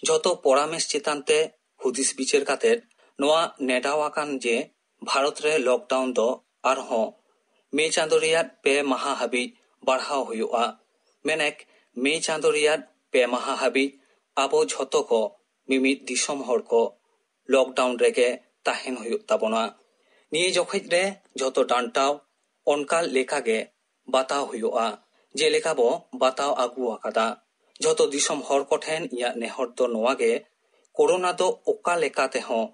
ᱡᱷᱚᱛᱚ ᱯᱚᱨᱟᱢᱮᱥ ᱪᱮᱛᱟᱱ ᱛᱮ ᱦᱩᱫᱤᱥ ᱵᱤᱪᱟᱹᱨ ᱠᱟᱛᱮ ᱱᱚᱣᱟ ᱱᱮᱰᱟᱣ ᱟᱠᱟᱱ ᱡᱮ ᱵᱷᱟᱨᱚᱛ ᱨᱮ ᱞᱚᱠᱰᱟᱣᱩᱱ ᱫᱚ ᱟᱨᱦᱚᱸ ᱢᱮ ᱪᱟᱸᱫᱚ ᱨᱮᱭᱟᱜ ᱯᱮ ᱢᱟᱦᱟ ᱦᱟᱹᱵᱤᱡ ᱵᱟᱲᱦᱟᱣ ᱦᱩᱭᱩᱜᱼᱟ᱾ ᱢᱮᱱᱮᱠ ᱢᱮ ᱪᱟᱸᱫᱚ ᱨᱮᱭᱟᱜ ᱯᱮ ᱢᱟᱦᱟ ᱦᱟᱹᱵᱤᱡ ᱟᱵᱚ ᱡᱷᱚᱛᱚ ᱠᱚ ᱢᱤᱢᱤᱫ ᱫᱤᱥᱚᱢ ᱦᱚᱲ ᱠᱚ ᱞᱚᱠᱰᱟᱣᱩᱱ ᱨᱮᱜᱮ ᱛᱟᱦᱮᱱ ᱦᱩᱭᱩᱜ ᱛᱟᱵᱚᱱᱟ᱾ ᱱᱤᱭᱟᱹ ᱡᱚᱠᱷᱮᱡ ᱨᱮ ᱡᱷᱚᱛᱚ ᱰᱟᱱᱴᱟᱣ ᱚᱱᱠᱟ ᱞᱮᱠᱟᱜᱮ ᱵᱟᱛᱟᱣ ᱦᱩᱭᱩᱜᱼᱟ, ᱡᱮᱞᱮᱠᱟ ᱵᱚ ᱵᱟᱛᱟᱣ ᱟᱹᱜᱩ ᱟᱠᱟᱫᱟ᱾ ᱡᱷᱚᱛᱚ ᱫᱤᱥᱚᱢ ᱦᱚᱲ ᱠᱚᱴᱷᱮᱱ ᱤᱧᱟᱹᱜ ᱱᱮᱦᱚᱨ ᱫᱚ ᱱᱚᱣᱟ ᱜᱮ, ᱠᱳᱨᱳᱱᱟ ᱫᱚ ᱚᱠᱟ ᱞᱮᱠᱟ ᱛᱮᱦᱚᱸ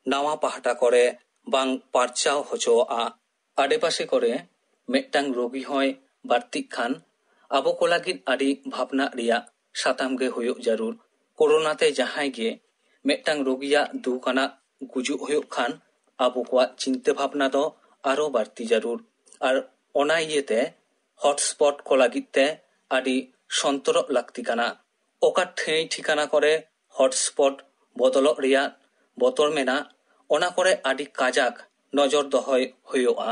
ᱱᱟᱣᱟ ᱯᱟᱦᱴᱟ ᱠᱚᱨᱮ ᱵᱟᱝ ᱯᱟᱨᱪᱟᱣ ᱦᱚᱪᱚᱣᱟᱜᱼᱟ᱾ ᱟᱰᱮᱯᱟᱥᱮ ᱠᱚᱨᱮ ᱢᱤᱫᱴᱟᱝ ᱨᱳᱜᱤ ᱦᱚᱸᱭ ᱵᱟᱹᱲᱛᱤᱜ ᱠᱷᱟᱱ ᱟᱵᱚ ᱠᱚ ᱞᱟᱹᱜᱤᱫ ᱟᱹᱰᱤ ᱵᱷᱟᱵᱽᱱᱟᱜ ᱨᱮᱭᱟᱜ ᱥᱟᱛᱟᱢ ᱜᱮ ᱦᱩᱭᱩᱜ ᱡᱟᱹᱨᱩᱲ᱾ ᱠᱳᱨᱳᱱᱟ ᱛᱮ ᱡᱟᱦᱟᱸᱭ ᱜᱮ ᱢᱤᱫᱴᱟᱝ ᱨᱳᱜᱤᱭᱟᱜ ᱫᱩᱠ ᱟᱱᱟᱜ ᱜᱩᱡᱩᱜ ᱦᱩᱭᱩᱜ ᱠᱷᱟᱱ ᱟᱵᱚ ᱠᱚᱣᱟᱜ ᱪᱤᱱᱛᱟᱹ ᱵᱷᱟᱵᱽᱱᱟ ᱫᱚ ᱟᱨᱚ ᱵᱟᱹᱲᱛᱤ ᱡᱟᱹᱨᱩᱲ᱾ ᱟᱨ ᱚᱱᱟ ᱤᱭᱟᱹᱛᱮ ᱦᱚᱴᱥᱯᱚᱴ ᱠᱚ ᱞᱟᱹᱜᱤᱫ ᱛᱮ ᱟᱹᱰᱤ ᱥᱚᱱᱛᱚᱨᱚᱜ ᱞᱟᱹᱠᱛᱤ ᱠᱟᱱᱟ᱾ ᱚᱠᱟ ᱴᱷᱟᱹᱭ ᱴᱷᱤᱠᱟᱹᱱᱟ ᱠᱚᱨᱮ ᱦᱚᱴᱥᱯᱚᱴ ᱵᱚᱫᱚᱞᱚᱜ ᱨᱮᱭᱟᱜ ᱵᱚᱛᱚᱨ ᱢᱮᱱᱟᱜ, ᱚᱱᱟ ᱠᱚᱨᱮ ᱟᱹᱰᱤ ᱠᱟᱡᱟᱠ ᱱᱚᱡᱚᱨ ᱫᱚᱦᱚᱭ ᱦᱩᱭᱩᱜᱼᱟ᱾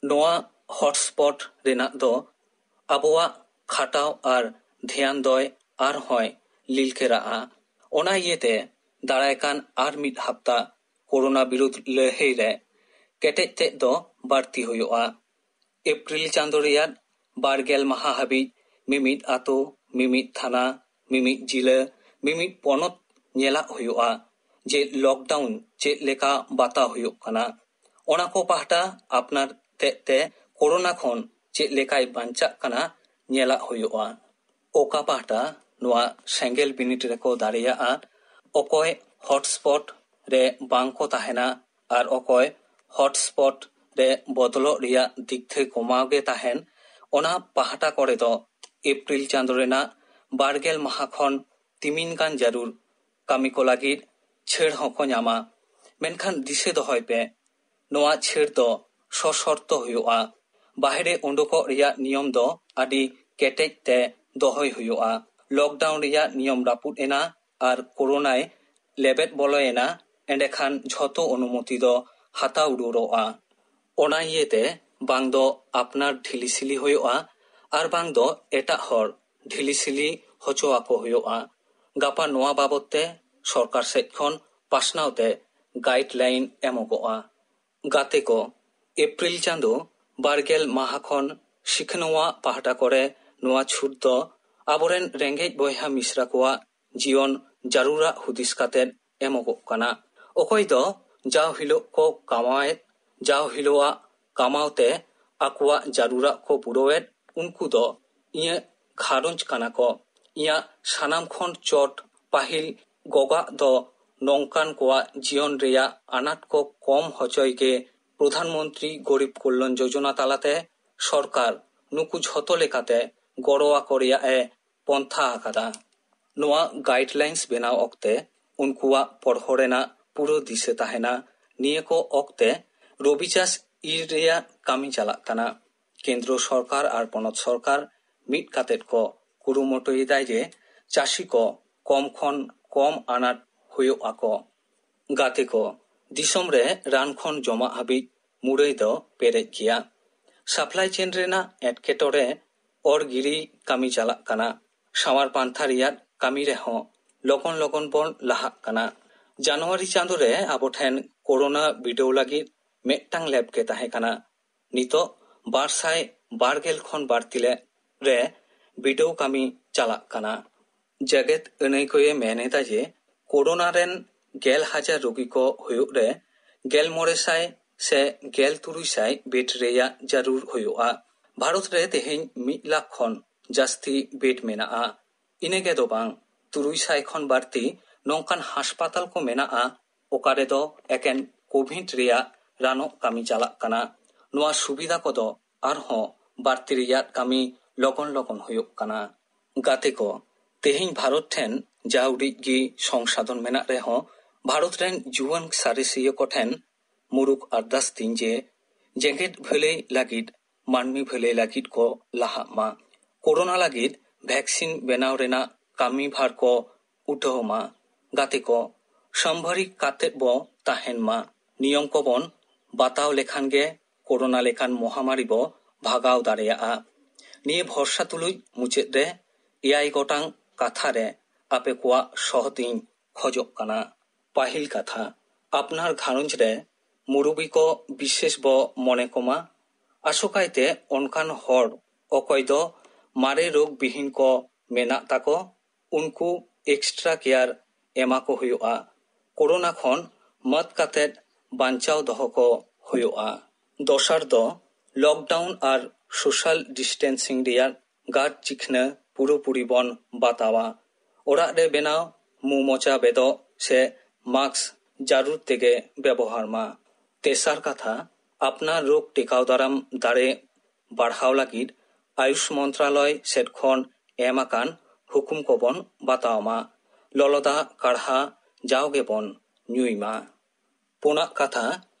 ᱱᱚᱣᱟ ᱦᱚᱴᱥᱯᱚᱴ ᱨᱮᱱᱟᱜ ᱫᱚ ᱟᱵᱚᱣᱟᱜ ᱠᱷᱟᱴᱟᱣ ᱟᱨ ᱫᱷᱮᱭᱟᱱ ᱫᱚᱭ ᱟᱨᱦᱚᱸᱭ ᱞᱤᱞᱠᱮᱨᱟᱜᱼᱟ᱾ ᱚᱱᱟ ᱤᱭᱟᱹᱛᱮ ᱫᱟᱨᱟᱭ ᱠᱟᱱ ᱟᱨ ᱢᱤᱫ ᱦᱟᱯᱛᱟ ᱠᱳᱨᱳᱱᱟ ᱵᱤᱨᱩᱫᱷ ᱞᱟᱹᱲᱦᱟᱹᱭ ᱨᱮ ᱠᱮᱴᱮᱡ ᱛᱮᱫ ᱫᱚ ᱵᱟᱹᱲᱛᱤ ᱦᱩᱭᱩᱜᱼᱟ᱾ ᱮᱯᱨᱤᱞ ᱪᱟᱸᱫᱚ ᱨᱮᱭᱟᱜ ᱵᱟᱨ ᱜᱮᱞ ᱢᱟᱦᱟ ᱦᱟᱹᱵᱤᱡ ᱢᱤᱢᱤᱫ ᱟᱛᱳ, ᱢᱤᱢᱤᱫ ᱛᱷᱟᱱᱟ, ᱢᱤᱢᱤᱫ ᱡᱤᱞᱟᱹ, ᱢᱤᱢᱤᱫ ᱯᱚᱱᱚᱛ ᱧᱮᱞᱟᱜ ᱦᱩᱭᱩᱜᱼᱟ ᱡᱮ ᱞᱚᱠᱰᱟᱣᱩᱱ ᱪᱮᱫ ᱞᱮᱠᱟ ᱵᱟᱛᱟᱣ ᱦᱩᱭᱩᱜ ᱠᱟᱱᱟ᱾ ᱚᱱᱟ ᱠᱚ ᱯᱟᱦᱴᱟ ᱟᱯᱱᱟᱨ ᱛᱮᱫ ᱛᱮ ᱠᱳᱨᱳᱱᱟ ᱠᱷᱚᱱ ᱪᱮᱫ ᱞᱮᱠᱟᱭ ᱵᱟᱧᱪᱟᱜ ᱠᱟᱱᱟ ᱧᱮᱞᱟᱜ ᱦᱩᱭᱩᱜᱼᱟ᱾ ᱚᱠᱟ ᱯᱟᱦᱴᱟ ᱱᱚᱣᱟ ᱥᱮᱸᱜᱮᱞ ᱵᱤᱱᱤᱰ ᱨᱮᱠᱚ ᱫᱟᱲᱮᱭᱟᱜᱼᱟ, ᱚᱠᱚᱭ ᱦᱚᱴᱥᱯᱚᱴ ᱨᱮ ᱵᱟᱝ ᱠᱚ ᱛᱟᱦᱮᱱᱟ ᱟᱨ ᱚᱠᱚᱭ ᱦᱚᱴᱥᱯᱚᱴ ᱨᱮ ᱵᱚᱫᱚᱞᱚᱜ ᱨᱮᱭᱟᱜ ᱫᱤᱠᱛᱷᱟᱹ ᱠᱚᱢᱟᱣ ᱜᱮ ᱛᱟᱦᱮᱱ, ᱚᱱᱟ ᱯᱟᱦᱴᱟ ᱠᱚᱨᱮ ᱫᱚ ᱮᱯᱨᱤᱞ ᱪᱟᱸᱫᱚ ᱨᱮᱱᱟᱜ ᱵᱟᱨ ᱜᱮᱞ ᱢᱟᱦᱟ ᱠᱷᱚᱱ ᱛᱤᱢᱤᱱ ᱜᱟᱱ ᱡᱟᱹᱨᱩᱲ ᱠᱟᱹᱢᱤ ᱠᱚ ᱞᱟᱹᱜᱤᱫ ᱪᱷᱟᱹᱲ ᱦᱚᱸᱠᱚ ᱧᱟᱢᱟ᱾ ᱢᱮᱱᱠᱷᱟᱱ ᱫᱤᱥᱟᱹ ᱫᱚᱦᱚᱭ ᱯᱮ, ᱱᱚᱣᱟ ᱪᱷᱟᱹᱲ ᱫᱚ ᱥᱚᱥᱚᱨᱛᱚ ᱦᱩᱭᱩᱜᱼᱟ᱾ ᱵᱟᱦᱨᱮ ᱩᱰᱩᱠᱚᱜ ᱨᱮᱭᱟᱜ ᱱᱤᱭᱚᱢ ᱫᱚ ᱟᱹᱰᱤ ᱠᱮᱴᱮᱡ ᱛᱮ ᱫᱚᱦᱚᱭ ᱦᱩᱭᱩᱜᱼᱟ᱾ ᱞᱚᱠᱰᱟᱣᱩᱱ ᱨᱮᱭᱟᱜ ᱱᱤᱭᱚᱢ ᱨᱟᱹᱯᱩᱫ ᱮᱱᱟ ᱟᱨ ᱠᱳᱨᱳᱱᱟᱭ ᱞᱮᱵᱮᱫ ᱵᱚᱞᱚᱭᱮᱱᱟ, ᱮᱸᱰᱮᱠᱷᱟᱱ ᱡᱷᱚᱛᱚ ᱚᱱᱩᱢᱚᱛᱤ ᱫᱚ ᱦᱟᱛᱟᱣ ᱨᱩᱣᱟᱹᱲᱚᱜᱼᱟ᱾ ᱚᱱᱟ ᱤᱭᱟᱹᱛᱮ ᱵᱟᱝ ᱫᱚ ᱟᱯᱱᱟᱨ ᱰᱷᱤᱞᱤᱥᱤᱞᱤ ᱦᱩᱭᱩᱜᱼᱟ ᱟᱨ ᱵᱟᱝ ᱫᱚ ᱮᱴᱟᱜ ᱦᱚᱲ ᱰᱷᱤᱞᱤᱥᱤᱞᱤ ᱦᱚᱪᱚ ᱟᱠᱚ ᱦᱩᱭᱩᱜᱼᱟ᱾ ᱜᱟᱯᱟ ᱱᱚᱣᱟ ᱵᱟᱵᱚᱛ ᱛᱮ ᱥᱚᱨᱠᱟᱨ ᱥᱮᱫ ᱠᱷᱚᱱ ᱯᱟᱥᱱᱟᱣ ᱛᱮ ᱜᱟᱭᱤᱰᱞᱟᱭᱤᱱ ᱮᱢᱚᱜᱚᱜᱼᱟ᱾ ᱜᱟᱛᱮ ᱠᱚ, ᱮᱯᱨᱤᱞ ᱪᱟᱸᱫᱚ ᱵᱟᱨ ᱜᱮᱞ ᱢᱟᱦᱟ ᱠᱷᱚᱱ ᱥᱤᱠᱷᱱᱟᱹᱣᱟᱜ ᱯᱟᱦᱴᱟ ᱠᱚᱨᱮ ᱱᱚᱣᱟ ᱪᱷᱩᱴ ᱫᱚ ᱟᱵᱚᱨᱮᱱ ᱨᱮᱸᱜᱮᱡ ᱵᱚᱭᱦᱟ ᱢᱤᱥᱨᱟ ᱠᱚᱣᱟᱜ ᱡᱤᱭᱚᱱ ᱡᱟᱹᱨᱩᱲᱟᱜ ᱦᱩᱫᱤᱥ ᱠᱟᱛᱮ ᱮᱢᱚᱜᱚᱜ ᱠᱟᱱᱟ᱾ ᱚᱠᱚᱭ ᱫᱚ ᱡᱟᱣ ᱦᱤᱞᱳᱜ ᱠᱚ ᱠᱟᱢᱟᱣᱮᱫ, ᱡᱟᱣ ᱦᱤᱞᱳᱜᱟᱜ ᱠᱟᱢᱟᱣ ᱛᱮ ᱟᱠᱚᱣᱟᱜ ᱡᱟᱹᱨᱩᱲᱟᱜ ᱠᱚ ᱯᱩᱨᱟᱹᱣᱮᱫ, ᱩᱱᱠᱩ ᱫᱚ ᱤᱧᱟᱹᱜ ᱜᱷᱟᱨᱚᱸᱡᱽ ᱠᱟᱱᱟ ᱠᱚ᱾ ᱤᱧᱟᱹᱜ ᱥᱟᱱᱟᱢ ᱠᱷᱚᱱ ᱪᱚᱴ ᱯᱟᱹᱦᱤᱞ ᱜᱚᱜᱟᱜ ᱫᱚ ᱱᱚᱝᱠᱟᱱ ᱠᱚᱣᱟᱜ ᱡᱤᱭᱚᱱ ᱨᱮᱭᱟᱜ ᱟᱱᱟᱴ ᱠᱚ ᱠᱚᱢ ᱦᱚᱪᱚᱭ ᱜᱮ ᱯᱨᱚᱫᱷᱟᱱ ᱢᱚᱱᱛᱨᱤ ᱜᱚᱨᱤᱵ ᱠᱚᱞᱭᱟᱱ ᱡᱳᱡᱚᱱᱟ ᱛᱟᱞᱟᱛᱮ ᱥᱚᱨᱠᱟᱨ ᱱᱩᱠᱩ ᱡᱷᱚᱛᱚ ᱞᱮᱠᱟᱛᱮ ᱜᱚᱲᱚ ᱟᱠᱚ ᱨᱮᱭᱟᱜ ᱮ ᱯᱚᱱᱛᱷᱟ ᱟᱠᱟᱫᱟ᱾ ᱱᱚᱣᱟ ᱜᱟᱭᱤᱰᱞᱟᱭᱤᱱᱥ ᱵᱮᱱᱟᱣ ᱚᱠᱛᱮ ᱩᱱᱠᱩᱣᱟᱜ ᱯᱚᱲᱦᱚ ᱨᱮᱱᱟᱜ ᱯᱩᱨᱟᱹ ᱫᱤᱥᱟᱹ ᱛᱟᱦᱮᱱᱟ᱾ ᱱᱤᱭᱟᱹ ᱠᱚ ᱚᱠᱛᱮ ᱨᱚᱵᱤ ᱪᱟᱥ ᱤᱨ ᱨᱮᱭᱟᱜ ᱠᱟᱹᱢᱤ ᱪᱟᱞᱟᱜ ᱠᱟᱱᱟ᱾ ᱠᱮᱱᱫᱨᱚ ᱥᱚᱨᱠᱟᱨ ᱟᱨ ᱯᱚᱱᱚᱛ ᱥᱚᱨᱠᱟᱨ ᱢᱤᱫ ᱠᱟᱛᱮᱫ ᱠᱚ ᱠᱩᱨᱩᱢᱩᱴᱩᱭᱮᱫᱟ ᱡᱮ ᱪᱟᱹᱥᱤ ᱠᱚ ᱠᱚᱢ ᱠᱷᱚᱱ ᱠᱚᱢ ᱟᱱᱟᱴ ᱦᱩᱭᱩᱜ ᱟᱠᱚ᱾ ᱜᱟᱛᱮ ᱠᱚ, ᱫᱤᱥᱚᱢ ᱨᱮ ᱨᱟᱱ ᱠᱷᱚᱱ ᱡᱚᱢᱟᱜ ᱦᱟᱹᱵᱤᱡ ᱢᱩᱨᱟᱹᱭ ᱫᱚ ᱯᱮᱨᱮᱡ ᱜᱮᱭᱟ᱾ ᱥᱟᱯᱞᱟᱭ ᱪᱮᱱ ᱨᱮᱱᱟᱜ ᱮᱴᱠᱮᱴᱚᱬᱮ ᱚᱨ ᱜᱤᱨᱤ ᱠᱟᱹᱢᱤ ᱪᱟᱞᱟᱜ ᱠᱟᱱᱟ᱾ ᱥᱟᱶᱟᱨ ᱯᱟᱱᱛᱷᱟ ᱨᱮᱭᱟᱜ ᱠᱟᱹᱢᱤ ᱨᱮᱦᱚᱸ ᱞᱚᱜᱚᱱ ᱞᱚᱜᱚᱱ ᱵᱚᱱ ᱞᱟᱦᱟᱜ ᱠᱟᱱᱟ᱾ ᱡᱟᱱᱩᱣᱟᱨᱤ ᱪᱟᱸᱫᱚ ᱨᱮ ᱟᱵᱚ ᱴᱷᱮᱱ ᱠᱳᱨᱳᱱᱟ ᱵᱤᱰᱟᱹᱣ ᱞᱟᱹᱜᱤᱫ ᱢᱤᱫᱴᱟᱝ ᱞᱮᱵ ᱜᱮ ᱛᱟᱦᱮᱸ ᱠᱟᱱᱟ᱾ ᱱᱤᱛᱚᱜ ᱵᱟᱨ ᱥᱟᱭ ᱵᱟᱨ ᱜᱮᱞ ᱠᱷᱚᱱ ᱵᱟᱹᱲᱛᱤ ᱞᱮ ᱨᱮ ᱵᱤᱰᱟᱹᱣ ᱠᱟᱹᱢᱤ ᱪᱟᱞᱟᱜ ᱠᱟᱱᱟ᱾ ᱡᱮᱜᱮᱛ ᱟᱹᱱᱟᱹᱭᱠᱟᱹᱭᱮ ᱢᱮᱱ ᱮᱫᱟ ᱡᱮ ᱠᱳᱨᱳᱱᱟ ᱨᱮᱱ ᱜᱮᱞ ᱦᱟᱡᱟᱨ ᱨᱳᱜᱤ ᱠᱚ ᱦᱩᱭᱩᱜ ᱨᱮ ᱜᱮᱞ ᱢᱚᱬᱮ ᱥᱟᱭ ᱥᱮ ᱜᱮᱞ ᱛᱩᱨᱩᱭ ᱥᱟᱭ ᱵᱮᱰ ᱨᱮᱭᱟᱜ ᱡᱟᱹᱨᱩᱲ ᱦᱩᱭᱩᱜᱼᱟ᱾ ᱵᱷᱟᱨᱚᱛ ᱨᱮ ᱛᱮᱦᱮᱧ ᱢᱤᱫ ᱞᱟᱠᱷ ᱠᱷᱚᱱ ᱡᱟᱹᱥᱛᱤ ᱵᱮᱰ ᱢᱮᱱᱟᱜᱼᱟ᱾ ᱤᱱᱟᱹᱜᱮ ᱫᱚ ᱵᱟᱝ, ᱛᱩᱨᱩᱭ ᱥᱟᱭ ᱠᱷᱚᱱ ᱵᱟᱹᱲᱛᱤ ᱱᱚᱝᱠᱟᱱ ᱦᱟᱥᱯᱟᱛᱟᱞ ᱠᱚ ᱢᱮᱱᱟᱜᱼᱟ, ᱚᱠᱟ ᱨᱮᱫᱚ ᱮᱠᱮᱱ ᱠᱳᱵᱷᱤᱰ ᱨᱮᱭᱟᱜ ᱨᱟᱱᱚᱜ ᱠᱟᱹᱢᱤ ᱪᱟᱞᱟᱜ ᱠᱟᱱᱟ᱾ ᱱᱚᱣᱟ ᱥᱩᱵᱤᱫᱷᱟ ᱠᱚᱫᱚ ᱟᱨᱦᱚᱸ ᱵᱟᱹᱲᱛᱤ ᱨᱮᱭᱟᱜ ᱠᱟᱹᱢᱤ ᱞᱚᱜᱚᱱ ᱞᱚᱜᱚᱱ ᱦᱩᱭᱩᱜ ᱠᱟᱱᱟ᱾ ᱜᱟᱛᱮ ᱠᱚ, ᱛᱮᱦᱮᱧ ᱵᱷᱟᱨᱚᱛ ᱴᱷᱮᱱ ᱡᱟ ᱩᱰᱤᱡ ᱜᱮ ᱥᱚᱝᱥᱟᱫᱷᱚᱱ ᱢᱮᱱᱟᱜ ᱨᱮᱦᱚᱸ, ᱵᱷᱟᱨᱚᱛ ᱨᱮᱱ ᱡᱩᱣᱟᱹᱱ ᱥᱟᱬᱮᱥᱤᱭᱟᱹ ᱠᱚ ᱴᱷᱮᱱ ᱢᱩᱨᱩᱠ ᱟᱨᱫᱟᱥ ᱛᱤᱧ ᱡᱮ, ᱡᱮᱜᱮᱛ ᱵᱷᱟᱹᱞᱟᱹᱭ ᱞᱟᱹᱜᱤᱫ, ᱢᱟᱹᱱᱢᱤ ᱵᱷᱟᱹᱞᱟᱹᱭ ᱞᱟᱹᱜᱤᱫ ᱠᱚ ᱞᱟᱦᱟᱜ ᱢᱟ᱾ ᱠᱳᱨᱳᱱᱟ ᱞᱟᱹᱜᱤᱫ ᱵᱷᱮᱠᱥᱤᱱ ᱵᱮᱱᱟᱣ ᱨᱮᱱᱟᱜ ᱠᱟᱹᱢᱤ ᱵᱷᱟᱨ ᱠᱚ ᱩᱴᱷᱟᱹᱣ ᱢᱟ᱾ ᱜᱟᱛᱮ ᱠᱚ, ᱥᱟᱢᱵᱷᱟᱨᱤ ᱠᱟᱛᱮᱫ ᱵᱚ ᱛᱟᱦᱮᱱ ᱢᱟ᱾ ᱱᱤᱭᱚᱢ ᱠᱚᱵᱚᱱ ᱵᱟᱛᱟᱣ ᱞᱮᱠᱷᱟᱱ ᱜᱮ ᱠᱳᱨᱳᱱᱟ ᱞᱮᱠᱟᱱ ᱢᱚᱦᱟᱢᱟᱨᱤ ᱵᱚ ᱵᱷᱟᱜᱟᱣ ᱫᱟᱲᱮᱭᱟᱜᱼᱟ᱾ ᱱᱤᱭᱟᱹ ᱵᱷᱚᱨᱥᱟ ᱛᱩᱞᱩᱡ ᱢᱩᱪᱟᱹᱫ ᱨᱮ ᱮᱭᱟᱭ ᱜᱚᱴᱟᱝ ᱠᱟᱛᱷᱟ ᱨᱮ ᱟᱯᱮ ᱠᱚᱣᱟᱜ ᱥᱚᱦᱚᱫ ᱤᱧ ᱠᱷᱚᱡᱚᱜ ᱠᱟᱱᱟ᱾ ᱯᱟᱹᱦᱤᱞ ᱠᱟᱛᱷᱟ, ᱟᱯᱱᱟᱨ ᱜᱷᱟᱨᱚᱸᱡᱽ ᱨᱮ ᱢᱩᱨᱩᱵᱤ ᱠᱚ ᱵᱤᱥᱮᱥ ᱵᱚ ᱢᱚᱱᱮ ᱠᱚᱢᱟ᱾ ᱟᱥᱚᱠᱟᱭᱛᱮ ᱚᱱᱠᱟᱱ ᱦᱚᱲ ᱚᱠᱚᱭ ᱫᱚ ᱢᱟᱨᱮ ᱨᱳᱜᱽ ᱵᱤᱦᱤᱱ ᱠᱚ ᱢᱮᱱᱟᱜ ᱛᱟᱠᱚ, ᱩᱱᱠᱩ ᱮᱠᱥᱴᱨᱟ ᱠᱮᱭᱟᱨ ᱮᱢᱟ ᱠᱚ ᱦᱩᱭᱩᱜᱼᱟ᱾ ᱠᱳᱨᱳᱱᱟ ᱠᱷᱚᱱ ᱢᱟᱹᱫ ᱠᱟᱛᱮᱫ ᱵᱟᱧᱪᱟᱣ ᱫᱚᱦᱚ ᱠᱚ ᱦᱩᱭᱩᱜᱼᱟ᱾ ᱫᱚᱥᱟᱨ ᱫᱚ ᱞᱚᱠᱰᱟᱣᱩᱱ ᱟᱨ ᱥᱳᱥᱟᱞ ᱰᱤᱥᱴᱮᱱᱥᱤᱝ ᱨᱮᱭᱟᱜ ᱜᱟᱨᱰ ᱪᱤᱠᱷᱱᱟᱹ ᱯᱩᱨᱟᱹᱯᱩᱨᱤ ᱵᱚᱱ ᱵᱟᱛᱟᱣᱟ᱾ ᱚᱲᱟᱜ ᱨᱮ ᱵᱮᱱᱟᱣ ᱢᱩ ᱢᱚᱪᱟ ᱵᱮᱫᱚᱜ ᱥᱮ ᱢᱟᱥᱠ ᱡᱟᱹᱨᱩᱲ ᱛᱮᱜᱮ ᱵᱮᱵᱚᱦᱟᱨ ᱢᱟ᱾ ᱛᱮᱥᱟᱨ ᱠᱟᱛᱷᱟ, ᱟᱯᱱᱟᱨ ᱨᱳᱜᱽ ᱴᱮᱠᱟᱣ ᱫᱟᱨᱟᱢ ᱫᱟᱲᱮ ᱵᱟᱲᱦᱟᱣ ᱞᱟᱹᱜᱤᱫ ᱟᱭᱩᱥ ᱢᱚᱱᱛᱨᱟᱞᱚᱭ ᱥᱮᱫ ᱠᱷᱚᱱ ᱮᱢ ᱟᱠᱟᱱ ᱦᱩᱠᱩᱢ ᱠᱚᱵᱚᱱ ᱵᱟᱛᱟᱣ ᱢᱟ᱾ ᱞᱚᱞᱚ ᱫᱟᱜ ᱠᱟᱲᱦᱟ ᱡᱟᱣ ᱜᱮᱵᱚᱱ ᱧᱩᱭ ᱢᱟ᱾ ᱯᱩᱱᱟᱜ ᱠᱟᱛᱷᱟ,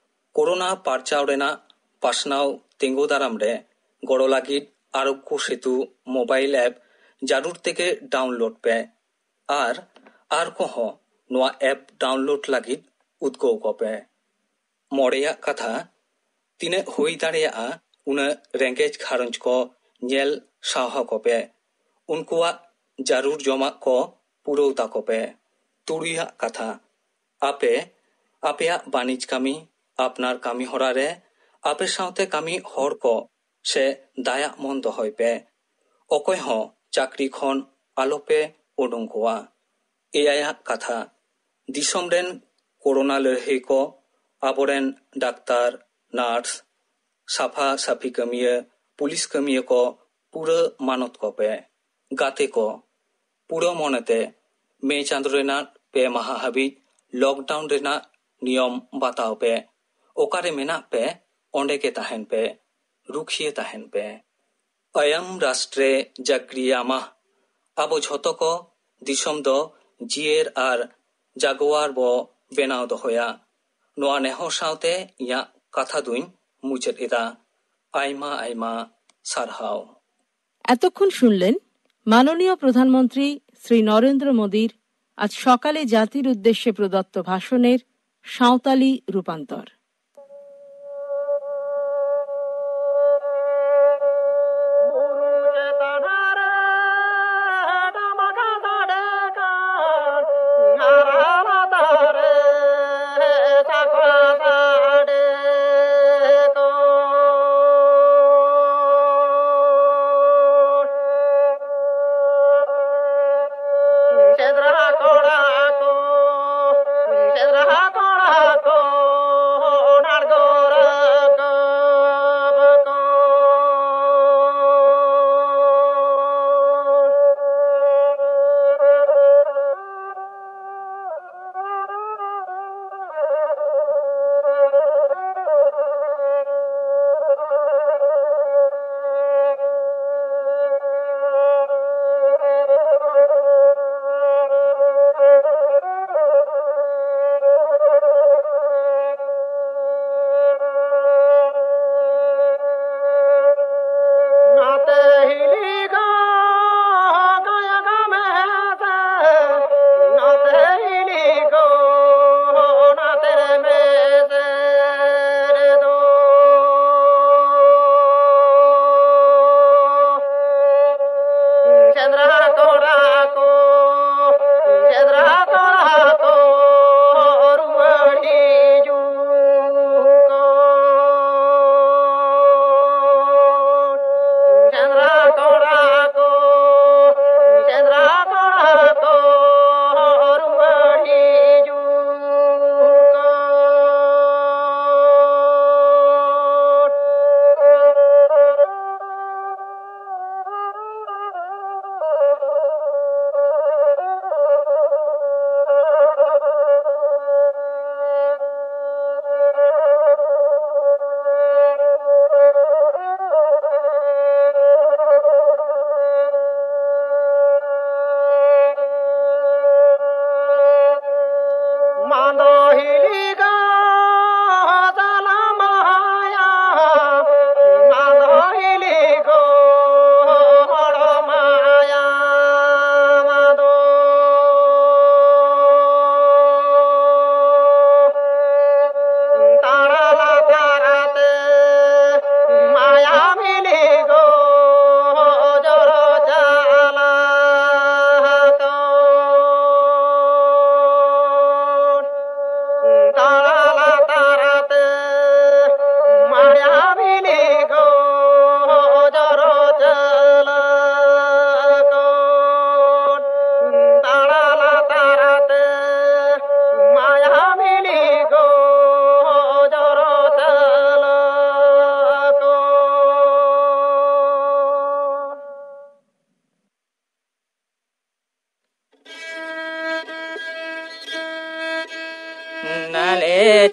ᱠᱳᱨᱳᱱᱟ ᱯᱟᱨᱪᱟᱣ ᱨᱮᱱᱟᱜ ᱯᱟᱥᱱᱟᱣ ᱛᱤᱸᱜᱩ ᱫᱟᱨᱟᱢ ᱨᱮ ᱜᱚᱲᱚ ᱞᱟᱹᱜᱤᱫ ᱟᱨᱳᱜᱽᱜᱚ ᱥᱮᱛᱩ ᱢᱳᱵᱟᱭᱤᱞ ᱮᱯ ᱡᱟᱹᱨᱩᱲ ᱛᱮᱜᱮ ᱰᱟᱣᱩᱱᱞᱳᱰ ᱯᱮ ᱟᱨ ᱟᱨ ᱠᱚᱦᱚᱸ ᱱᱚᱣᱟ ᱮᱯ ᱰᱟᱣᱩᱱᱞᱳᱰ ᱞᱟᱹᱜᱤᱫ ᱩᱫᱽᱜᱟᱹᱣ ᱠᱚᱯᱮ᱾ ᱢᱚᱬᱮᱭᱟᱜ ᱠᱟᱛᱷᱟ, ᱛᱤᱱᱟᱹᱜ ᱦᱩᱭ ᱫᱟᱲᱮᱭᱟᱜᱼᱟ ᱩᱱᱟᱹᱜ ᱨᱮᱸᱜᱮᱡ ᱜᱷᱟᱨᱚᱸᱡᱽ ᱠᱚ ᱧᱮᱞ ᱥᱟᱦᱟᱣ ᱠᱚᱯᱮ, ᱩᱱᱠᱩᱣᱟᱜ ᱡᱟᱹᱨᱩᱲ ᱡᱚᱢᱟᱜ ᱠᱚ ᱯᱩᱨᱟᱹᱣ ᱛᱟᱠᱚ ᱯᱮ᱾ ᱛᱩᱨᱩᱭᱟᱜ ᱠᱟᱛᱷᱟ, ᱟᱯᱮ ᱟᱯᱮᱭᱟᱜ ᱵᱟᱹᱱᱤᱡᱽ ᱠᱟᱹᱢᱤ, ᱟᱯᱱᱟᱨ ᱠᱟᱹᱢᱤ ᱦᱚᱨᱟ ᱨᱮ ᱟᱯᱮ ᱥᱟᱶᱛᱮ ᱠᱟᱹᱢᱤ ᱦᱚᱲ ᱠᱚ ᱥᱮ ᱫᱟᱭᱟᱜ ᱢᱚᱱ ᱫᱚᱦᱚᱭ ᱯᱮ᱾ ᱚᱠᱚᱭ ᱦᱚᱸ ᱪᱟᱹᱠᱨᱤ ᱠᱷᱚᱱ ᱟᱞᱚᱯᱮ ᱩᱰᱩᱝ ᱠᱚᱣᱟ᱾ ᱮᱭᱟᱭᱟᱜ ᱠᱟᱛᱷᱟ, ᱫᱤᱥᱚᱢ ᱨᱮᱱ ᱠᱳᱨᱳᱱᱟ ᱞᱟᱹᱲᱦᱟᱹᱭ ᱠᱚ, ᱟᱵᱚᱨᱮᱱ ᱰᱟᱠᱛᱟᱨ, ᱱᱟᱨᱥ, ᱥᱟᱯᱷᱟ ᱥᱟᱹᱯᱷᱤ ᱠᱟᱹᱢᱤᱭᱟᱹ, ᱯᱩᱞᱤᱥ ᱠᱟᱹᱢᱤᱭᱟᱹ ᱠᱚ ᱯᱩᱨᱟᱹ ᱢᱟᱱᱚᱛ ᱠᱚᱯᱮ᱾ ᱜᱟᱛᱮ ᱠᱚ, ᱯᱩᱨᱟᱹ ᱢᱚᱱᱮᱛᱮ ᱢᱮ ᱪᱟᱸᱫᱚ ᱨᱮᱱᱟᱜ ᱯᱮ ᱢᱟᱦᱟ ᱦᱟᱹᱵᱤᱡ ᱞᱚᱠᱰᱟᱣᱩᱱ ᱨᱮᱱᱟᱜ ᱱᱤᱭᱚᱢ ᱵᱟᱛᱟᱣ ᱯᱮ᱾ ᱚᱠᱟᱨᱮ ᱢᱮᱱᱟᱜ ᱯᱮ, ᱚᱸᱰᱮ ᱜᱮ ᱛᱟᱦᱮᱱ ᱯᱮ, ᱨᱩᱠᱷᱤᱭᱟᱹ ᱛᱟᱦᱮᱱ ᱯᱮ᱾ ᱟᱭᱟᱢ ᱨᱟᱥᱴᱨᱮ ᱡᱟᱜᱽᱨᱤᱭᱟᱢᱟ᱾ ᱟᱵᱚ ᱡᱷᱚᱛᱚ ᱠᱚ ᱫᱤᱥᱚᱢ ᱫᱚ ᱡᱤᱭᱟᱹᱲ ᱟᱨ ᱡᱟᱜᱣᱟᱨ ᱵᱚ ᱵᱮᱱᱟᱣ ᱫᱚᱦᱚᱭᱟ᱾ ᱱᱚᱣᱟ ᱱᱮᱦᱚᱨ ᱥᱟᱶᱛᱮ ᱤᱧᱟᱹᱜ ᱠᱟᱛᱷᱟ ᱫᱩᱧ ᱢᱩᱪᱟᱹᱫ ᱮᱫᱟ᱾ ᱟᱭᱢᱟ ᱟᱭᱢᱟ ᱥᱟᱨᱦᱟᱣ᱾ এতক্ষণ শুনলেন মাননীয় প্রধানমন্ত্রী শ্রী নরেন্দ্র মোদীর আজ সকালে জাতির উদ্দেশ্যে প্রদত্ত ভাষণের সাঁওতালি রূপান্তর।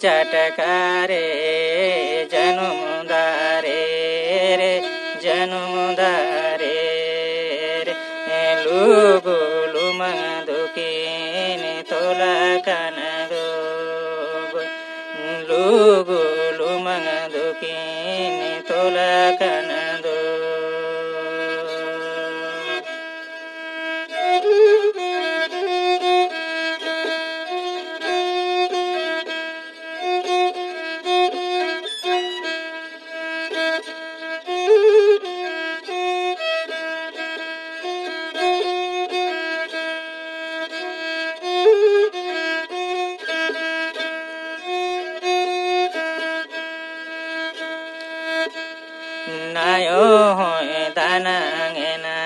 ᱪᱟᱴᱠᱟ ᱨᱮ ᱡᱟᱹᱱᱩᱢ ᱫᱟᱨᱮ ᱨᱮ, ᱡᱟᱹᱱᱩᱢ ᱫᱟᱨᱮ ᱨᱮ, ᱞᱩᱜᱩ ᱞᱩᱢᱟᱹᱝ ᱫᱚᱠᱤᱱ ᱛᱚᱞᱟ ᱠᱟᱱ ᱫᱚ᱾ ᱞᱩᱜᱩ ᱞᱩᱢᱟᱹᱝ ᱫᱚᱠᱤᱱ ᱛᱚᱞᱟ ᱠᱟᱱ ᱫᱚ᱾ ᱱᱟᱭᱚ ᱦᱚᱸᱭ ᱫᱟᱱᱟᱝ ᱮᱱᱟ,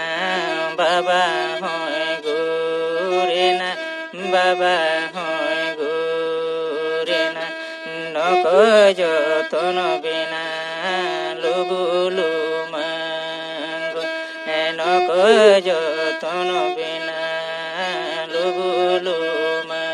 ᱵᱟᱵᱟ ᱦᱚᱸᱭ ᱜᱩᱨ ᱮᱱᱟ, ᱵᱟᱵᱟ ᱦᱚᱸᱭ ᱜᱩᱨ ᱮᱱᱟ᱾ ᱱᱚᱠᱚ ᱡᱚᱛᱚᱱ ᱵᱮᱱᱟ ᱞᱩᱜᱩ ᱞᱩᱢᱟᱹᱝ ᱜᱚ, ᱱᱚᱠᱚ ᱡᱚᱛᱚᱱ ᱵᱮᱱᱟ ᱞᱩᱜᱩ ᱞᱩᱢᱟᱹᱝ᱾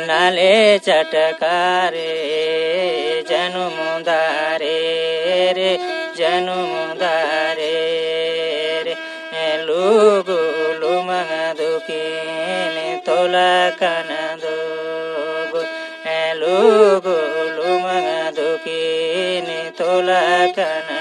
ᱱᱟᱞᱮ ᱪᱟᱴᱠᱟ ᱨᱮ ᱡᱟᱹᱱᱩᱢ ᱫᱟᱨᱮ ᱨᱮ, ᱡᱟᱹᱱᱩᱢ ᱫᱟᱨᱮ ᱨᱮ, ᱞᱩᱜᱩ ᱞᱩᱢᱟᱹᱝ ᱫᱚᱠᱤᱱ ᱛᱚᱞᱟ ᱠᱟᱱ ᱫᱚ᱾ ᱞᱩᱜᱩ ᱞᱩᱢᱟᱹᱝ ᱫᱚᱠᱤᱱ ᱛᱚᱞᱟ ᱠᱟᱱ